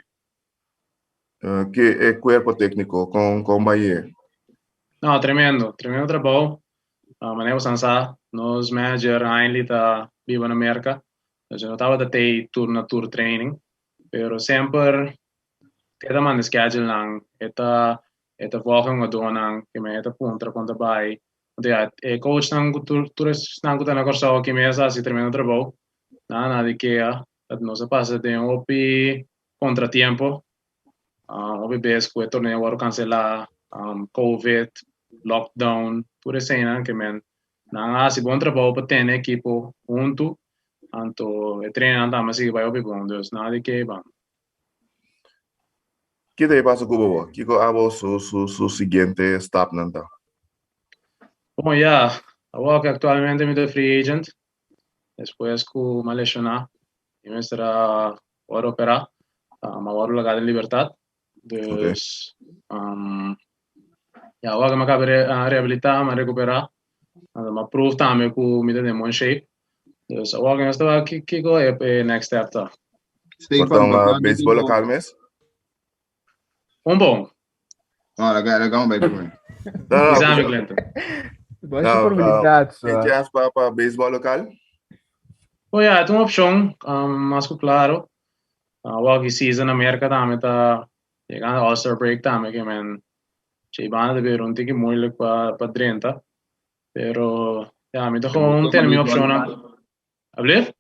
Ke e cuerpo tecnico con con bai e? No, tremendo, tremendo trabou. Manera bosan sa, nos manager Hainley ta biba na Merca, dus e no tabata tei tur na tur training, pero semper e ta manda schedule nan, e ta e ta volg e hungadónan, ke men e ta puntra kon ta bai. Anto ya, e coachnan ku tur tur esnan ku ta na Kòrsou aki mes a hasi tremendo trabou. Nada nada di kea, dat nos a pasa den hopi kontratiempo, hopi bes ku e torneo wòrdu kanselá, covid, lockdown, tur eseinan ke men nan a hasi bon trabou pa tene ekipo huntu, anto e trainingnan tambe a sigui bai hopi bon, dus nada di ke ban. Kiko ta pasa ku bo bo? Kiko abo su su su siguiente stapnan ta? Bon ya, awor ku aktualmente mi ta free agent, Despues ku mi a leshoná, mi mester a wòrdu operá, mi a wòrdu lagá den libertat. Dus, ya awor ku mi a kaba di rehabilitá, mi a rekuperá, anto mi a prove tambe ku mi ta den bon shape. Dus awor ku nos ta wak kiko e next step ta. Por ta un beisbòl lokal mes? Un bon. No, laga, laga un bai primero. No, no, Bisa mi, Clinton. Bon su probabilidad, so. Tin chance pa, pa baseball local? Oh ja, het un opcion, um, mas ku claro. Uh, wak season na Merca tambe ta llegando All-Star break tambe que men che banda ta bira un tiki moeilijk pa pa drenta. Pero ja, mi ta gewoon tene mi opcionnan. Alblieft?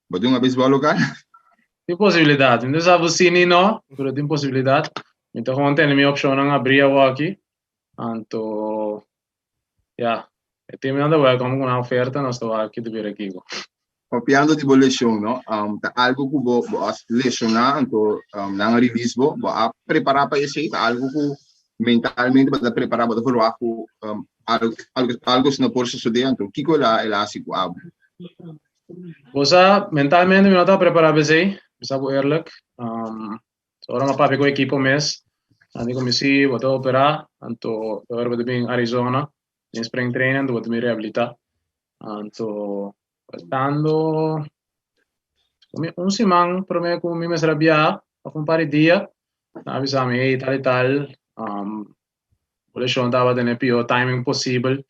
Bo tin un baseball local? Tin posibilidad. Mi no sa bo si ni no, pero tin posibilidad. Mi ta gewoon tene mi opcionnan abri awoki. Anto, ya, e teamnan ta welcome cu nan oferta, nos ta wak ki ta bira kiko. Papiando di bo lesion, no? Um, ta algo cu bo, bo a lesiona, anto um, nan a release bo, bo a prepara pa esey, ta algo cu mentalmente bo ta prepara, bo ta verwacht cu um, algo, algo, algo asina por sucede, anto kiko el a, el a haci cu abo? Bo sa, mentalmente mi no ta prepará pa esei, mi sa bo eerlijk. So ora mi a papia ku ekipo mes, nan di ku mi si, bo ta operá, anto e ora bo ta bin Arizona den spring training, anto bo ta bin rehabilitá. Anto faltando un siman promé ku mi mester a biaha, òf un par di dia, nan a bisa mi, hey, tal i tal, Bo leshon tabata den e pió timing posibel.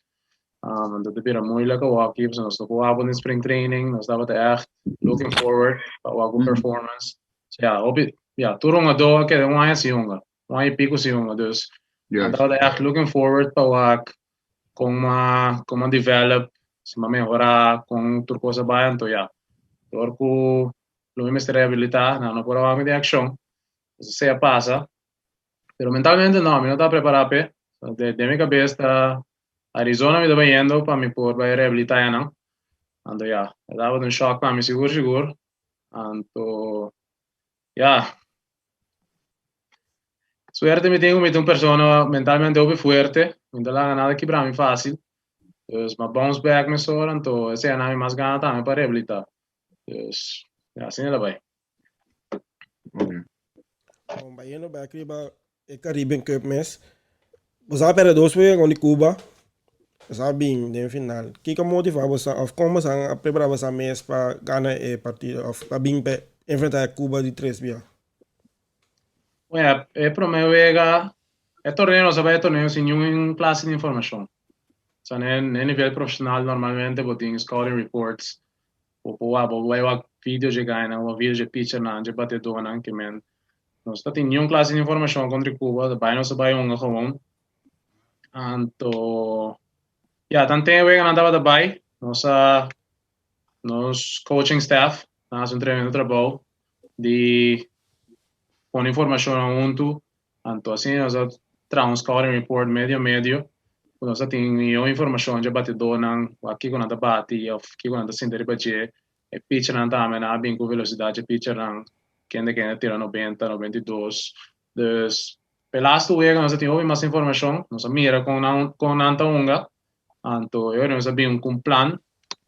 Anto ta bira moeilijk awor aki, pasobra nos no por wak den spring training, nos tabata ègt looking forward pa wak bo performance. So ya, hopi, ya, tur hungadó a keda un aña sin hunga, un aña y pico sin hunga, dus nan tabata ègt looking forward pa wak kon m'a, kon m'a develop, si m'a mehorá, kon tur kos a bai, anto ya, dor ku lo mi mester rehabilitá, nan no por a wak mi den akshon, esei a pasa. Pero mentalmente no, mi no ta prepará p'e. De, den mi kabes ta Arizona mi ta bayendo pa mi por bai rehabilitá ayanan. Anto ya, e tabata un shock pa mi sigur sigur. Anto ya, suerte mi tin ku mi ta un persona mentalmente hopi fuerte, mi no ta laga nada kibra mi fácil. Dus m'a bounce back mesora, anto esei a na mi mas gana tambe pa rehabilitá. Dus ya, asina el a bai. Bon, bayendo bek riba e Caribbean Cup mes, bo sa perde dos wega kontra Cuba. Boso a bin den final. Kiko a motivá boso òf kon boso a prepará boso mes pa gana e partido òf pa bin pa enfrentá e Cuba di tres bia? Bueno, e promé wega, e torneo nos a bai e torneo sin niun klase di informashon. Sa ne ne nivel profesional normalmente bo tin scouting reports, bo por wak, bo bai wak video dje gainan, wak video dje pitchernan, dje bateadornan, ke men nos ta tin niun klase di informashon kontra Cuba, ta bai nos a bai hunga gewoon. Anto, ya, tanten e weganan tabata bai, nos a, nos coaching staff a hasi un tremendo trabou di pone informashonnan huntu, anto asina nos a traha un scouting report medio medio, ku nos a tin mihó informashon dje batidónan, wak kiko nan ta bati òf kiko nan ta sinta riba dje, e pitchernan tambe nan a bin ku velosidat dje pitchernan, kende kende a tira nobenta, 92, dus p'e lastu wega nos a tin hopi mas informashon, nos a mira kon nan kon nan ta hunga, anto e ora nos a bin ku un plan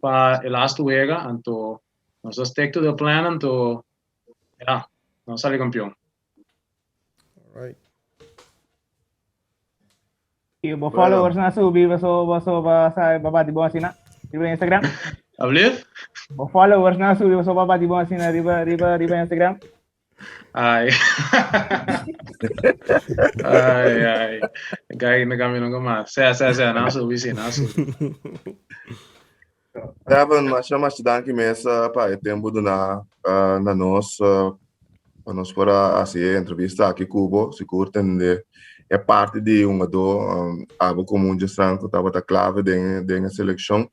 pa e lastu wega, anto nos a stick to the plan anto ya, nos a sali kampion. Alright. Y bo followers na subi, baso baso ba sa ba bati bon asina riba Instagram. Alblief? Bo followers na subi, baso ba bati bon asina riba riba riba Instagram. Ai. Ai, ai. Gai no cambio nunca mas. Sea, sea, sea, na subi, sí, na subi. Devin, masha masha danki mes pa e tempo duna na nos pa nos por a hasi e entrevista aki ku bo. Sigur tende e parti di hungadó abo komo un djesnan ku tabata klave den den e selekshon.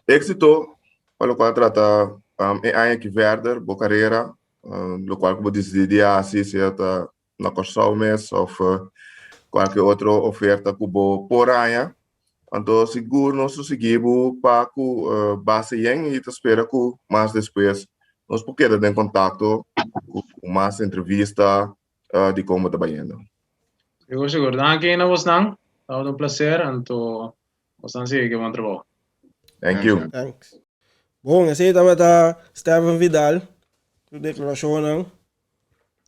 Éksito pa lokual trata e aña aki verder, bo karera, lokual ku bo disidí di hasi, sea ta na Kòrsou mes òf kualke otro oferta ku bo por haña. Anto sigur nos lo sigui bo pa ku base yen i ta spera ku mas despues nos por keda den kontakto ku mas entrevista di kon bo ta bayendo. Sigur sigur. Danki na bosnan. Tabata un placer anto bosnan sigui ku e bon trabou. Thank you. Thanks. Bon, esei tabata Steven Vidal su deklarashonnan.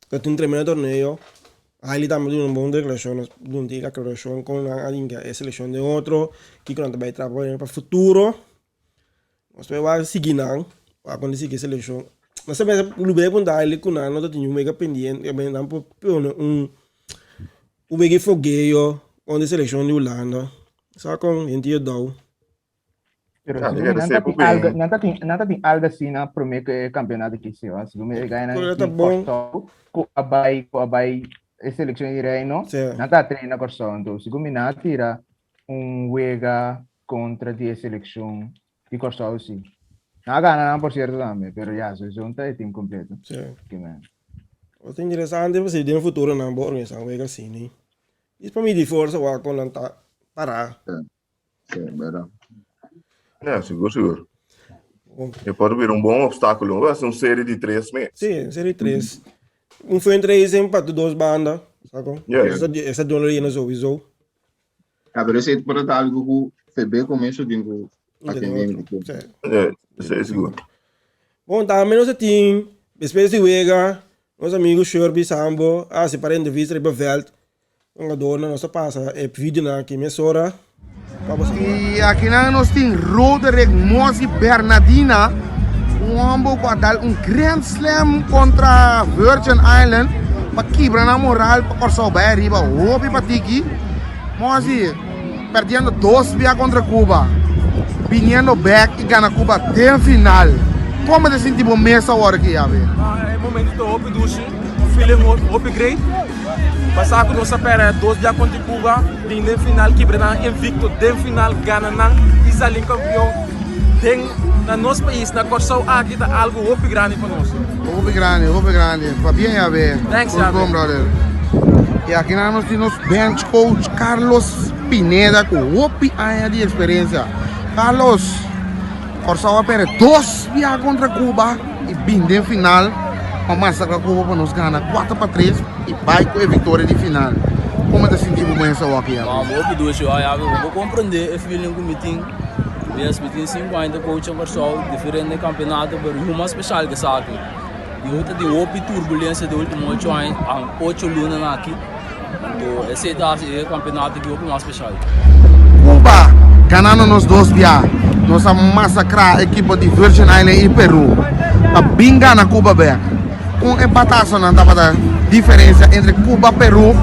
Ta tin un tremendo torneo. Hailey tambe duna un bon deklarashon, duna un tiki aklarashon kon nan a hinka e selekshon den otro, kiko nan ta bai traha pa futuro. Nos ta bai wak sigui nan, wak kon ta sigui e selekshon. Nos ta pensa lub'é punta Hailey ku nan no ta tin un wega pendiente, nan por pone un wega di fogeo kontra e selekshon di Hulanda. Sa kon henter yo dou. Pero ah, nan ta tin algo, nan ta tin, nan ta tin algo asina prome ku e campeonato ki se, segun mi gana ta bon. Ku a bai, ku a bai e seleccion di Reino, sí. nan ta traina Kòrsou, anto segun mi nan a tira un wega kontra di e seleccion di Kòrsou si. Nan a gana nan por cierto tambe, pero ya, sowieso ta e team completo. Sí. Ota interesante pasobra den futuro nan por organisa un wega asina. Is pa midi forsa wak kon nan ta para. Sí, verdad. Ja, sigur, sigur. E por bira un bon obstáculo. Va ser un serie di tres mes. Sí, un serie di tres. Un fundraising pa tu dos banda. Sako? Ja, Esa, esa dono llena sowieso. Ja, pero ese por ta algo ku FB comienzo din ku atendendo. Sí. Ja, sí, sigur. Bon, tambe nos tin, después di wega, nos amigo Sherby Sambo hace para entrevista riba veld. Hungadornan nos ta pasa e videonan aki mesora pa boso wak. Y akinan nos tin Roderick Mozzy Bernadina, un homber cu a dal un Grand Slam contra Virgin Island pa kibra nan moral pa Corsou bay ariba hopi pa tiki. Mozzy perdiendo dos bia contra Cuba, biniendo back y gana Cuba den final. Como te sinti bo mes awor aki, Javi? E momento ta hopi dushi, un feeling hopi great. Pasá ku nos a pèrdè dos bia kontra Cuba, bin den final kibra nan invicto den final gana nan i sali kampion den na nos pais na Kòrsou aki ta algu hopi grandi pa nos. Hopi grandi, hopi grandi. Pabien Yabe. Thanks Goed Yabe. bon brother. I aki nan nos tin nos bench coach Carlos Pineda ku hopi aña di eksperensia. Carlos, Kòrsou a pèrdè dos bia kontra Cuba. I bin den final pa masakra Cuba pa nos gana 4 pa 3 i bai ku e viktoria di final. Komo ta sinti bo mes awor ya? Bo hopi dushi hoy ya. Bo komprende e feeling ku mi tin. Yes, mi tin 5 aña ta coach na Kòrsou, diferente kampeonato, pero yu mas speshal ke esaki. Yu ta tin hopi turbulensia de ultimo ocho aña, ocho lunanan aki. Anto esei ta hasi e kampeonato aki hopi mas speshal. Cuba ganando nos dos bia. Nos a masacra ekipo di Virgin Island y Peru pa bin gana Cuba bek. Con e batazonan tabata diferencia entre Cuba, Peru,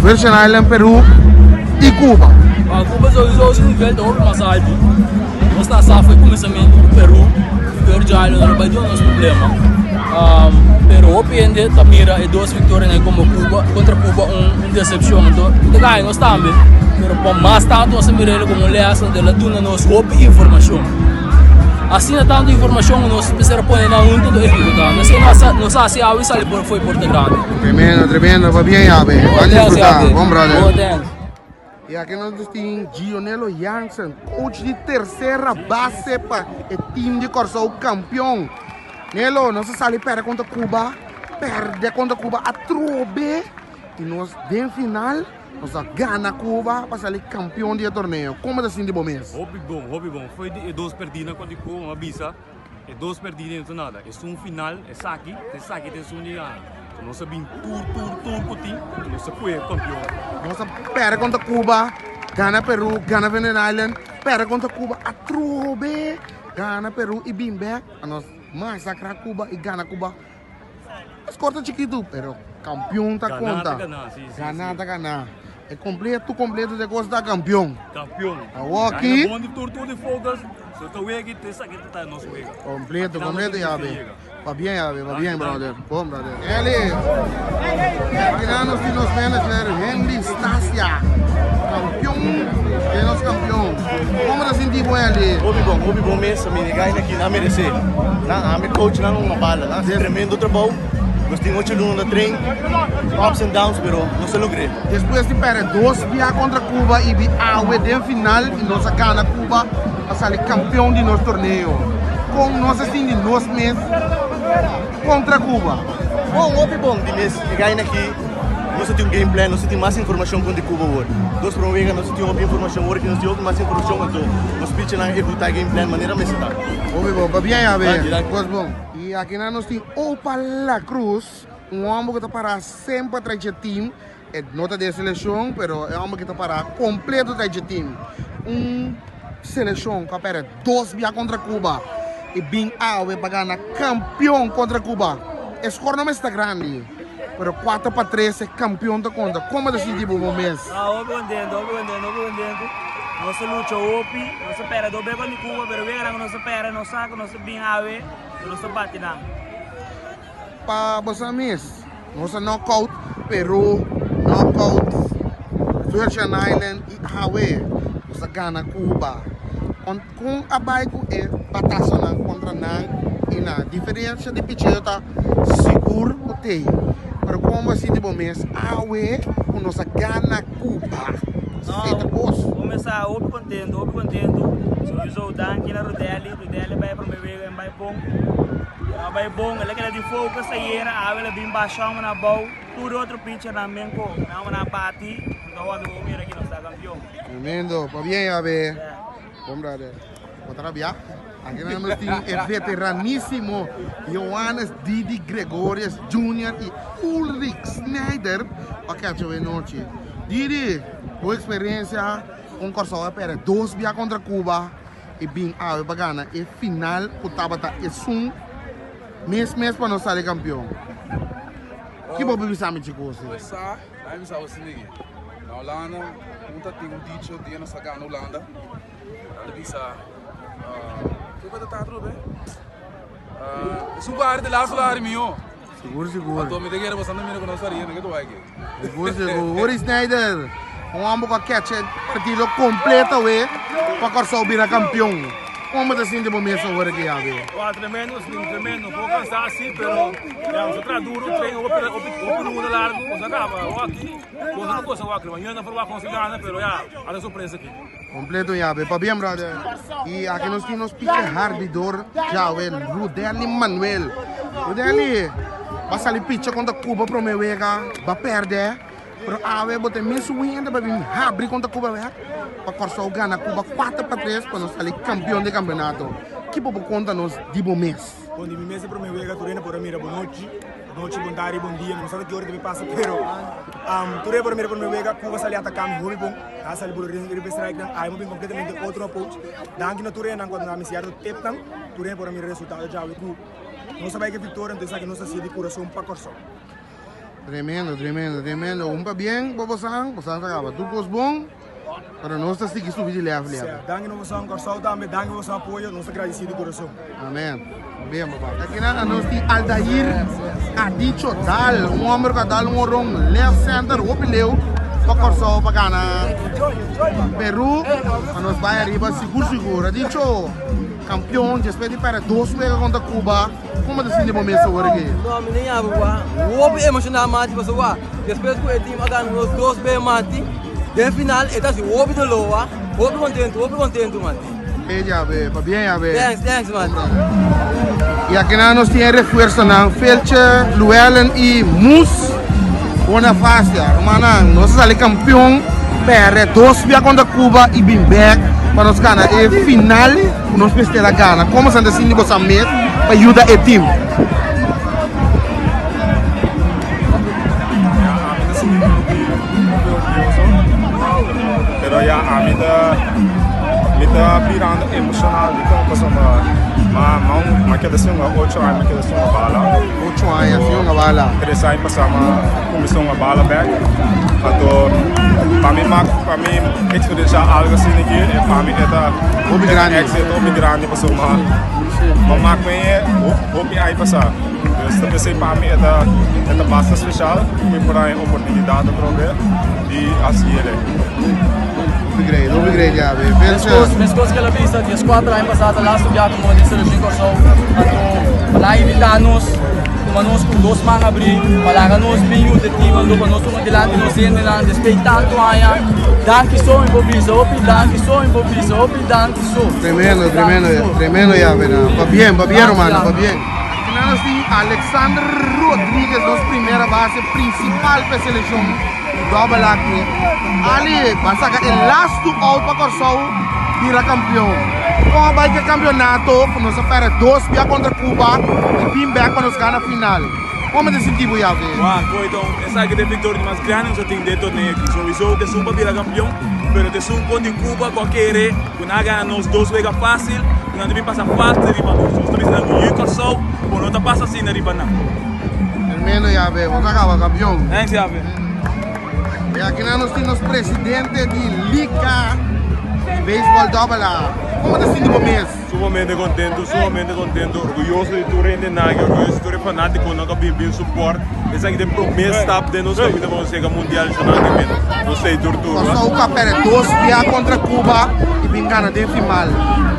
Virgin Island, Peru y Cuba? Cuba sowieso su nivel ta hopi mas alto. Nos ta sa foi kuminsamentu ku Peru, Virgin Island no bai duna nos problema. Pero hopi hende ta mira e dos victorianan como Cuba, contra Cuba un decepcion. Anto ta gana nos tambe, pero pa mas tanto nos ta mira el como un les donde el a duna nos hopi informacion. Asina tanto informacion cu nos mester a pone nan hunto ta ehecuta. Nos nos haci awe y sali por fo'i Porta Grande. Tremendo, tremendo. Pabien Yabe. Ban disfruta. Bon brother. Y aki nos tin Gionelo Jansen, coach di tercera base pa e team di Kòrsou kampion. Nelo, nos a sali perde kontra Cuba, perde kontra Cuba atrobe y nos den final nos a gana Cuba pa sali kampion di e torneo. Como ta sinti bo mes? Hopi bon, hopi bon. Foi di e dos perdina kontra Cuba, mi a bisa E dos perdí den ta nada. Esun final, esaki, esaki ta esun di gana. So nos a bin tur, tur, tur ku tin, i nos a kue kampion. Nos a perde kontra Cuba, gana Peru, gana Virgin Island, perde kontra Cuba atrobe, gana Peru i bin bek. A nos masakra Cuba i gana Cuba. E skor ta chikitu, pero kampion ta konta. Gana ta gana, si, si. Gana ta gana. E kompleto, kompleto de kos ta kampion. Kampion. Awor aki. Gana bon di tur, tur di focus. So ta wega i esaki ta ta nos wega. Kompleto, kompleto yabe. Pabien yabe, pabien brother. Bon brother. Eli, aki nan nos tin nos manager Henry Stasia. Kampion de nos kampion. Komo ta sinti bo Eli? Hopi bon, hopi bon mes. Mi guynan aki nan merece. Nan ami coach nan una bala. Nan haci tremendo trabou. Nos tin ocho luna na train. Ups and downs pero nos a logr'e. Despues di perde dos bia kontra Cuba i bi awe den final i nos a gana Cuba a sali kampion di nos torneo. Kon nos a sinti nos mes kontra Cuba? Bon, hopi bon. Di mes e guynan aki nos a tin un game plan, nos a tin mas informashon kontra Cuba awor. Dos prome wega nos a tin hopi informashon, awor aki nos tin hopi mas informashon anto nos pichernan a ehecuta e game plan manera mester ta. Hopi bon, pabia yabe. Danki, danki. Kos bon. I akinan nos tin Opa La Cruz, un homber ku ta para semper tras dje team. E no ta den selekshon, pero e homber ku ta para kompleto tras dje team. Un selekshon ku a pèrdè dos bia kontra Cuba i bin awe pa gana kampion kontra Cuba. E skor no mester ta grandi, pero kuater pa tres e kampion ta konta. Komo ta sinti bo bo mes? Ah, hopi contento, hopi contento, hopi contento. Nos a lucha hopi, nos a perde dos bes contra Cuba, pero weganan cu nos a perde nos sa cu nos a bin awe y nos a bati nan. Pa boso mes, nos a knockout Peru, knockout Virgin Island y awe nos a gana Cuba. Con con a bay cu e batazonan contra nan y na diferencia di picheo ta sigur cu tey. Pero con bo a sinti bo mes awe cu nos a gana Cuba? Esey ta cos. Bo mes a hopi contento, hopi contento. Sowieso danki na Rudelli, Rudelli bay prome wega en bay bon. A bay bon, el a keda di focus ayera, awe el a bin basha un abou, tur otro pitchernan men ko, nan a bati, anto awor bo mira ki nos ta campeon. Tremendo, pabien yabe. Bon brother. Bo ta rabia? Aki nan nos tin e veteranísimo Johannes Didi Gregorius Junior y Ulrich Snyder pa catch awe nochi. Didi, bo experiencia con Kòrsou a perde dos bia contra Cuba. E bin awe pa gana e final ku tabata esun mes mes pa nos sali kampion. Ki bo bisa mi chikos? Sa, a mi bisa bo asina. Na Hulanda un ta tin un dicho dia nos a gana Hulanda. Nan ta bisa, ke bo ta ta atrobe? Esun ku a hari di laatste lo a hari mihó. Sigur sigur. Anto mi ta kere boso anda mira ku nos haria, no ke ta wak aki. Sigur sigur. Uri Sneijder, un homber ku a catch e partido completo awe pa Kòrsou bira kampion. Kon bo ta sinti bo mes awor aki awe? Wou, tremendo Slim, tremendo. Un poko kansá si, pero ya nos a traha duro, train hopi hopi hopi luna largu, nos a kaba. Awor aki, nos no gosa awor aki. Mañana por wak nos a gana, pero ya, a ta sorpresa aki. Completo yabe. Pabien brother. Y aki nos tin nos piche harbidor djawe Rudelly Manuel. Rudelly, ba sali picha contra Cuba prome wega, ba perde. Pero awe bo ta mes hende pa bin habri contra Cuba wek. Pa Kòrsou gana Cuba 4 pa 3 pa nos sali campeon di campeonato. Ki bo por conta nos di bo mes? Bon di mi mes e prome wega tur hende por a mira. Bonochi, bonochi, bon tardi, bon dia. Mi no sa ta ki ora ta bin pasa pero. Tur e por a mira prome wega, Cuba sali ataka mi hopi bon, nan a sali bolo riba e strike nan, awe mi bin completamente otro approach. Danki na tur esnan ku a duna mi sierto tipnan, tur e por a mira resultado djawe ku nos a bai ku e victoria, entonces esaki nos a hasi di kurason pa Kòrsou. Tremendo, tremendo, tremendo. Un pabien pa bosan, bosan ta kaba tur kos bon, pero nos ta sigui subi di level level. Sea, danki na bosan Kòrsou tambe, danki pa bosan apoyo, nos ta gradisí di kurason. Amen. Bien papá. Aki nan nos tin Aldair Adicho Dal, un homber ku a dal un oron left center hopi leu pa Kòrsou pa gana Peru, pa nos bai ariba sigur sigur. Adicho, kampion despues di pèrdè dos wega kontra Cuba. Como ta sinti bo mes awor aki? No, mi no yama wak. Hopi emocioná mati pasobra wak despues ku e team a gana nos dos be mati den final e ta hasi hopi doló wak. Hopi kontentu, hopi kontentu mati. Ey ya be, pabien ya be. Thanks, thanks mati. Y akinan nos tin e refuerzonan Feltje, Llewellyn y Moes Bonafacia. Rumannan, nos a sali campeon perde dos bia contra Cuba y bin bek pa nos gana e final. Ku nos mester a gana. Komo san ta sinti boso mes pa yuda e team? Ya, ami ta sinti hopi hopi orguyoso. Pero ya ami ta mi ta birando emocional dikon pasobra ma ma un ma keda sin hunga ocho aña ma keda sin hunga bala. Ocho aña sin hunga bala. Tres aña pasá mi a kuminsá hunga bala bek. Anto pa mi mak pa mi eksperensiá algu asina aki e pa mi e ta Hopi grandi. Éxito hopi grandi pasobra ma mak mi e hopi aña pasá. Dus ta p'esei pa mi e ta e ta basta spesial ku mi por haña oportunidat atrobe di hasi ele. Hopi great, hopi great ya be. Meskos, meskos ku el a bisa dieskuater aña pasá ta lastu biaha ku nos a selekshon Kòrsou. Anto pa nan invitá nos. Tuma nos ku dos man abrí pa laga nos bin yuda e team anto pa nos tuma dilanti nos hendenan despues di tantu aña. Danki so mi por bisa, hopi danki so mi por bisa, hopi danki so. Tremendo, tremendo, tremendo ya bena. Pa bien, pa bien hermano, pa bien. Akinan nos tin Alexander Rodriguez, nos primera base principal pa e seleccion Double aki. Ali, ba saca e lastu out pa Kòrsou bira campeon. Kon a bai ku e campeonato ku nos a perde dos bia contra Cuba y bin bek pa nos gana final? Kon bo ta sinti bo Javier? Juan, Koe ton, esaki ta e victoria di mas grandi nos a tin den e torneo aki. Sowieso ta esun pa bira campeon, pero ta esun kon di Cuba ku a kere ku nan a gana nos dos wega facil, ku nan ta bin pasa facil riba nos. Nos ta bisa nan ku yu Kòrsou bo no ta pasa asina riba nan. Tremendo Javier, bo ta caba campeon. Thanks Javier. Y aki nan nos tin nos presidente di Liga di Baseball Double A. Como ta sinti bo mes? Sumamente contento, sumamente contento, orguyoso di tur hende nan aki, orguyoso di tur e fanaticonan cu a bin bin support. Esaki ta e prome stap den nos caminda pa nos yega mundial shonnan aki men. Nos ta ei tur tur. Kòrsou ku a pèrdè dos bia kontra Cuba i bin gana den final.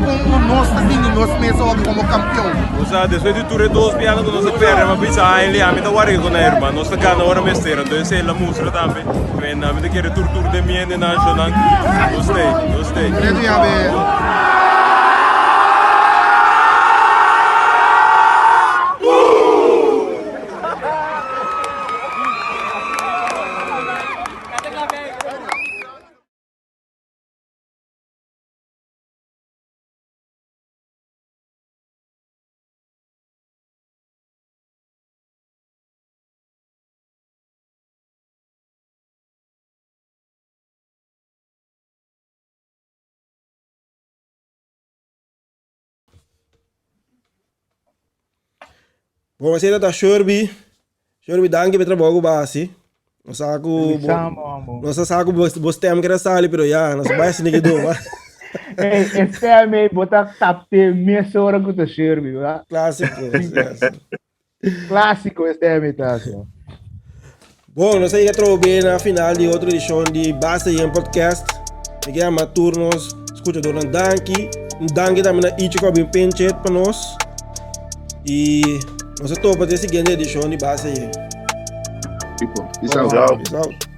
Kon nos ta sinti nos mes awor komo kampion? Nos a despues di tur e dos bianan ku nos a pèrdè, mi a bisa Haile, ami ta warga ku nan herman, nos ta gana ora mester. Anto esei el a mustra tambe. Men ami ta kere tur tur den mi hende nan shonnan. Nos ta ei, nos ta ei. Bon, esei ta Sherby. Sherby, danki pa e trabou ku bo a hasi. Nos sa ku bo, nos a sa ku bo, bo stem keda sali, pero ya, nos bai hasi niki doma. Hey, e stem ei, bo ta kapte mesora ku ta Sherby, ba? Klasiko, yes. Klasiko e stem ei ta, so. Bon, nos a yega atrobe na final di otro edishon di Basta Yen Podcast. Mi ke yama tur nos skuchadornan danki. Un danki tambe na Icho ku a bin pinchet pa nos. I nos a topa den siguiente edishon di Basta Yen. Tipo, peace out. Peace out.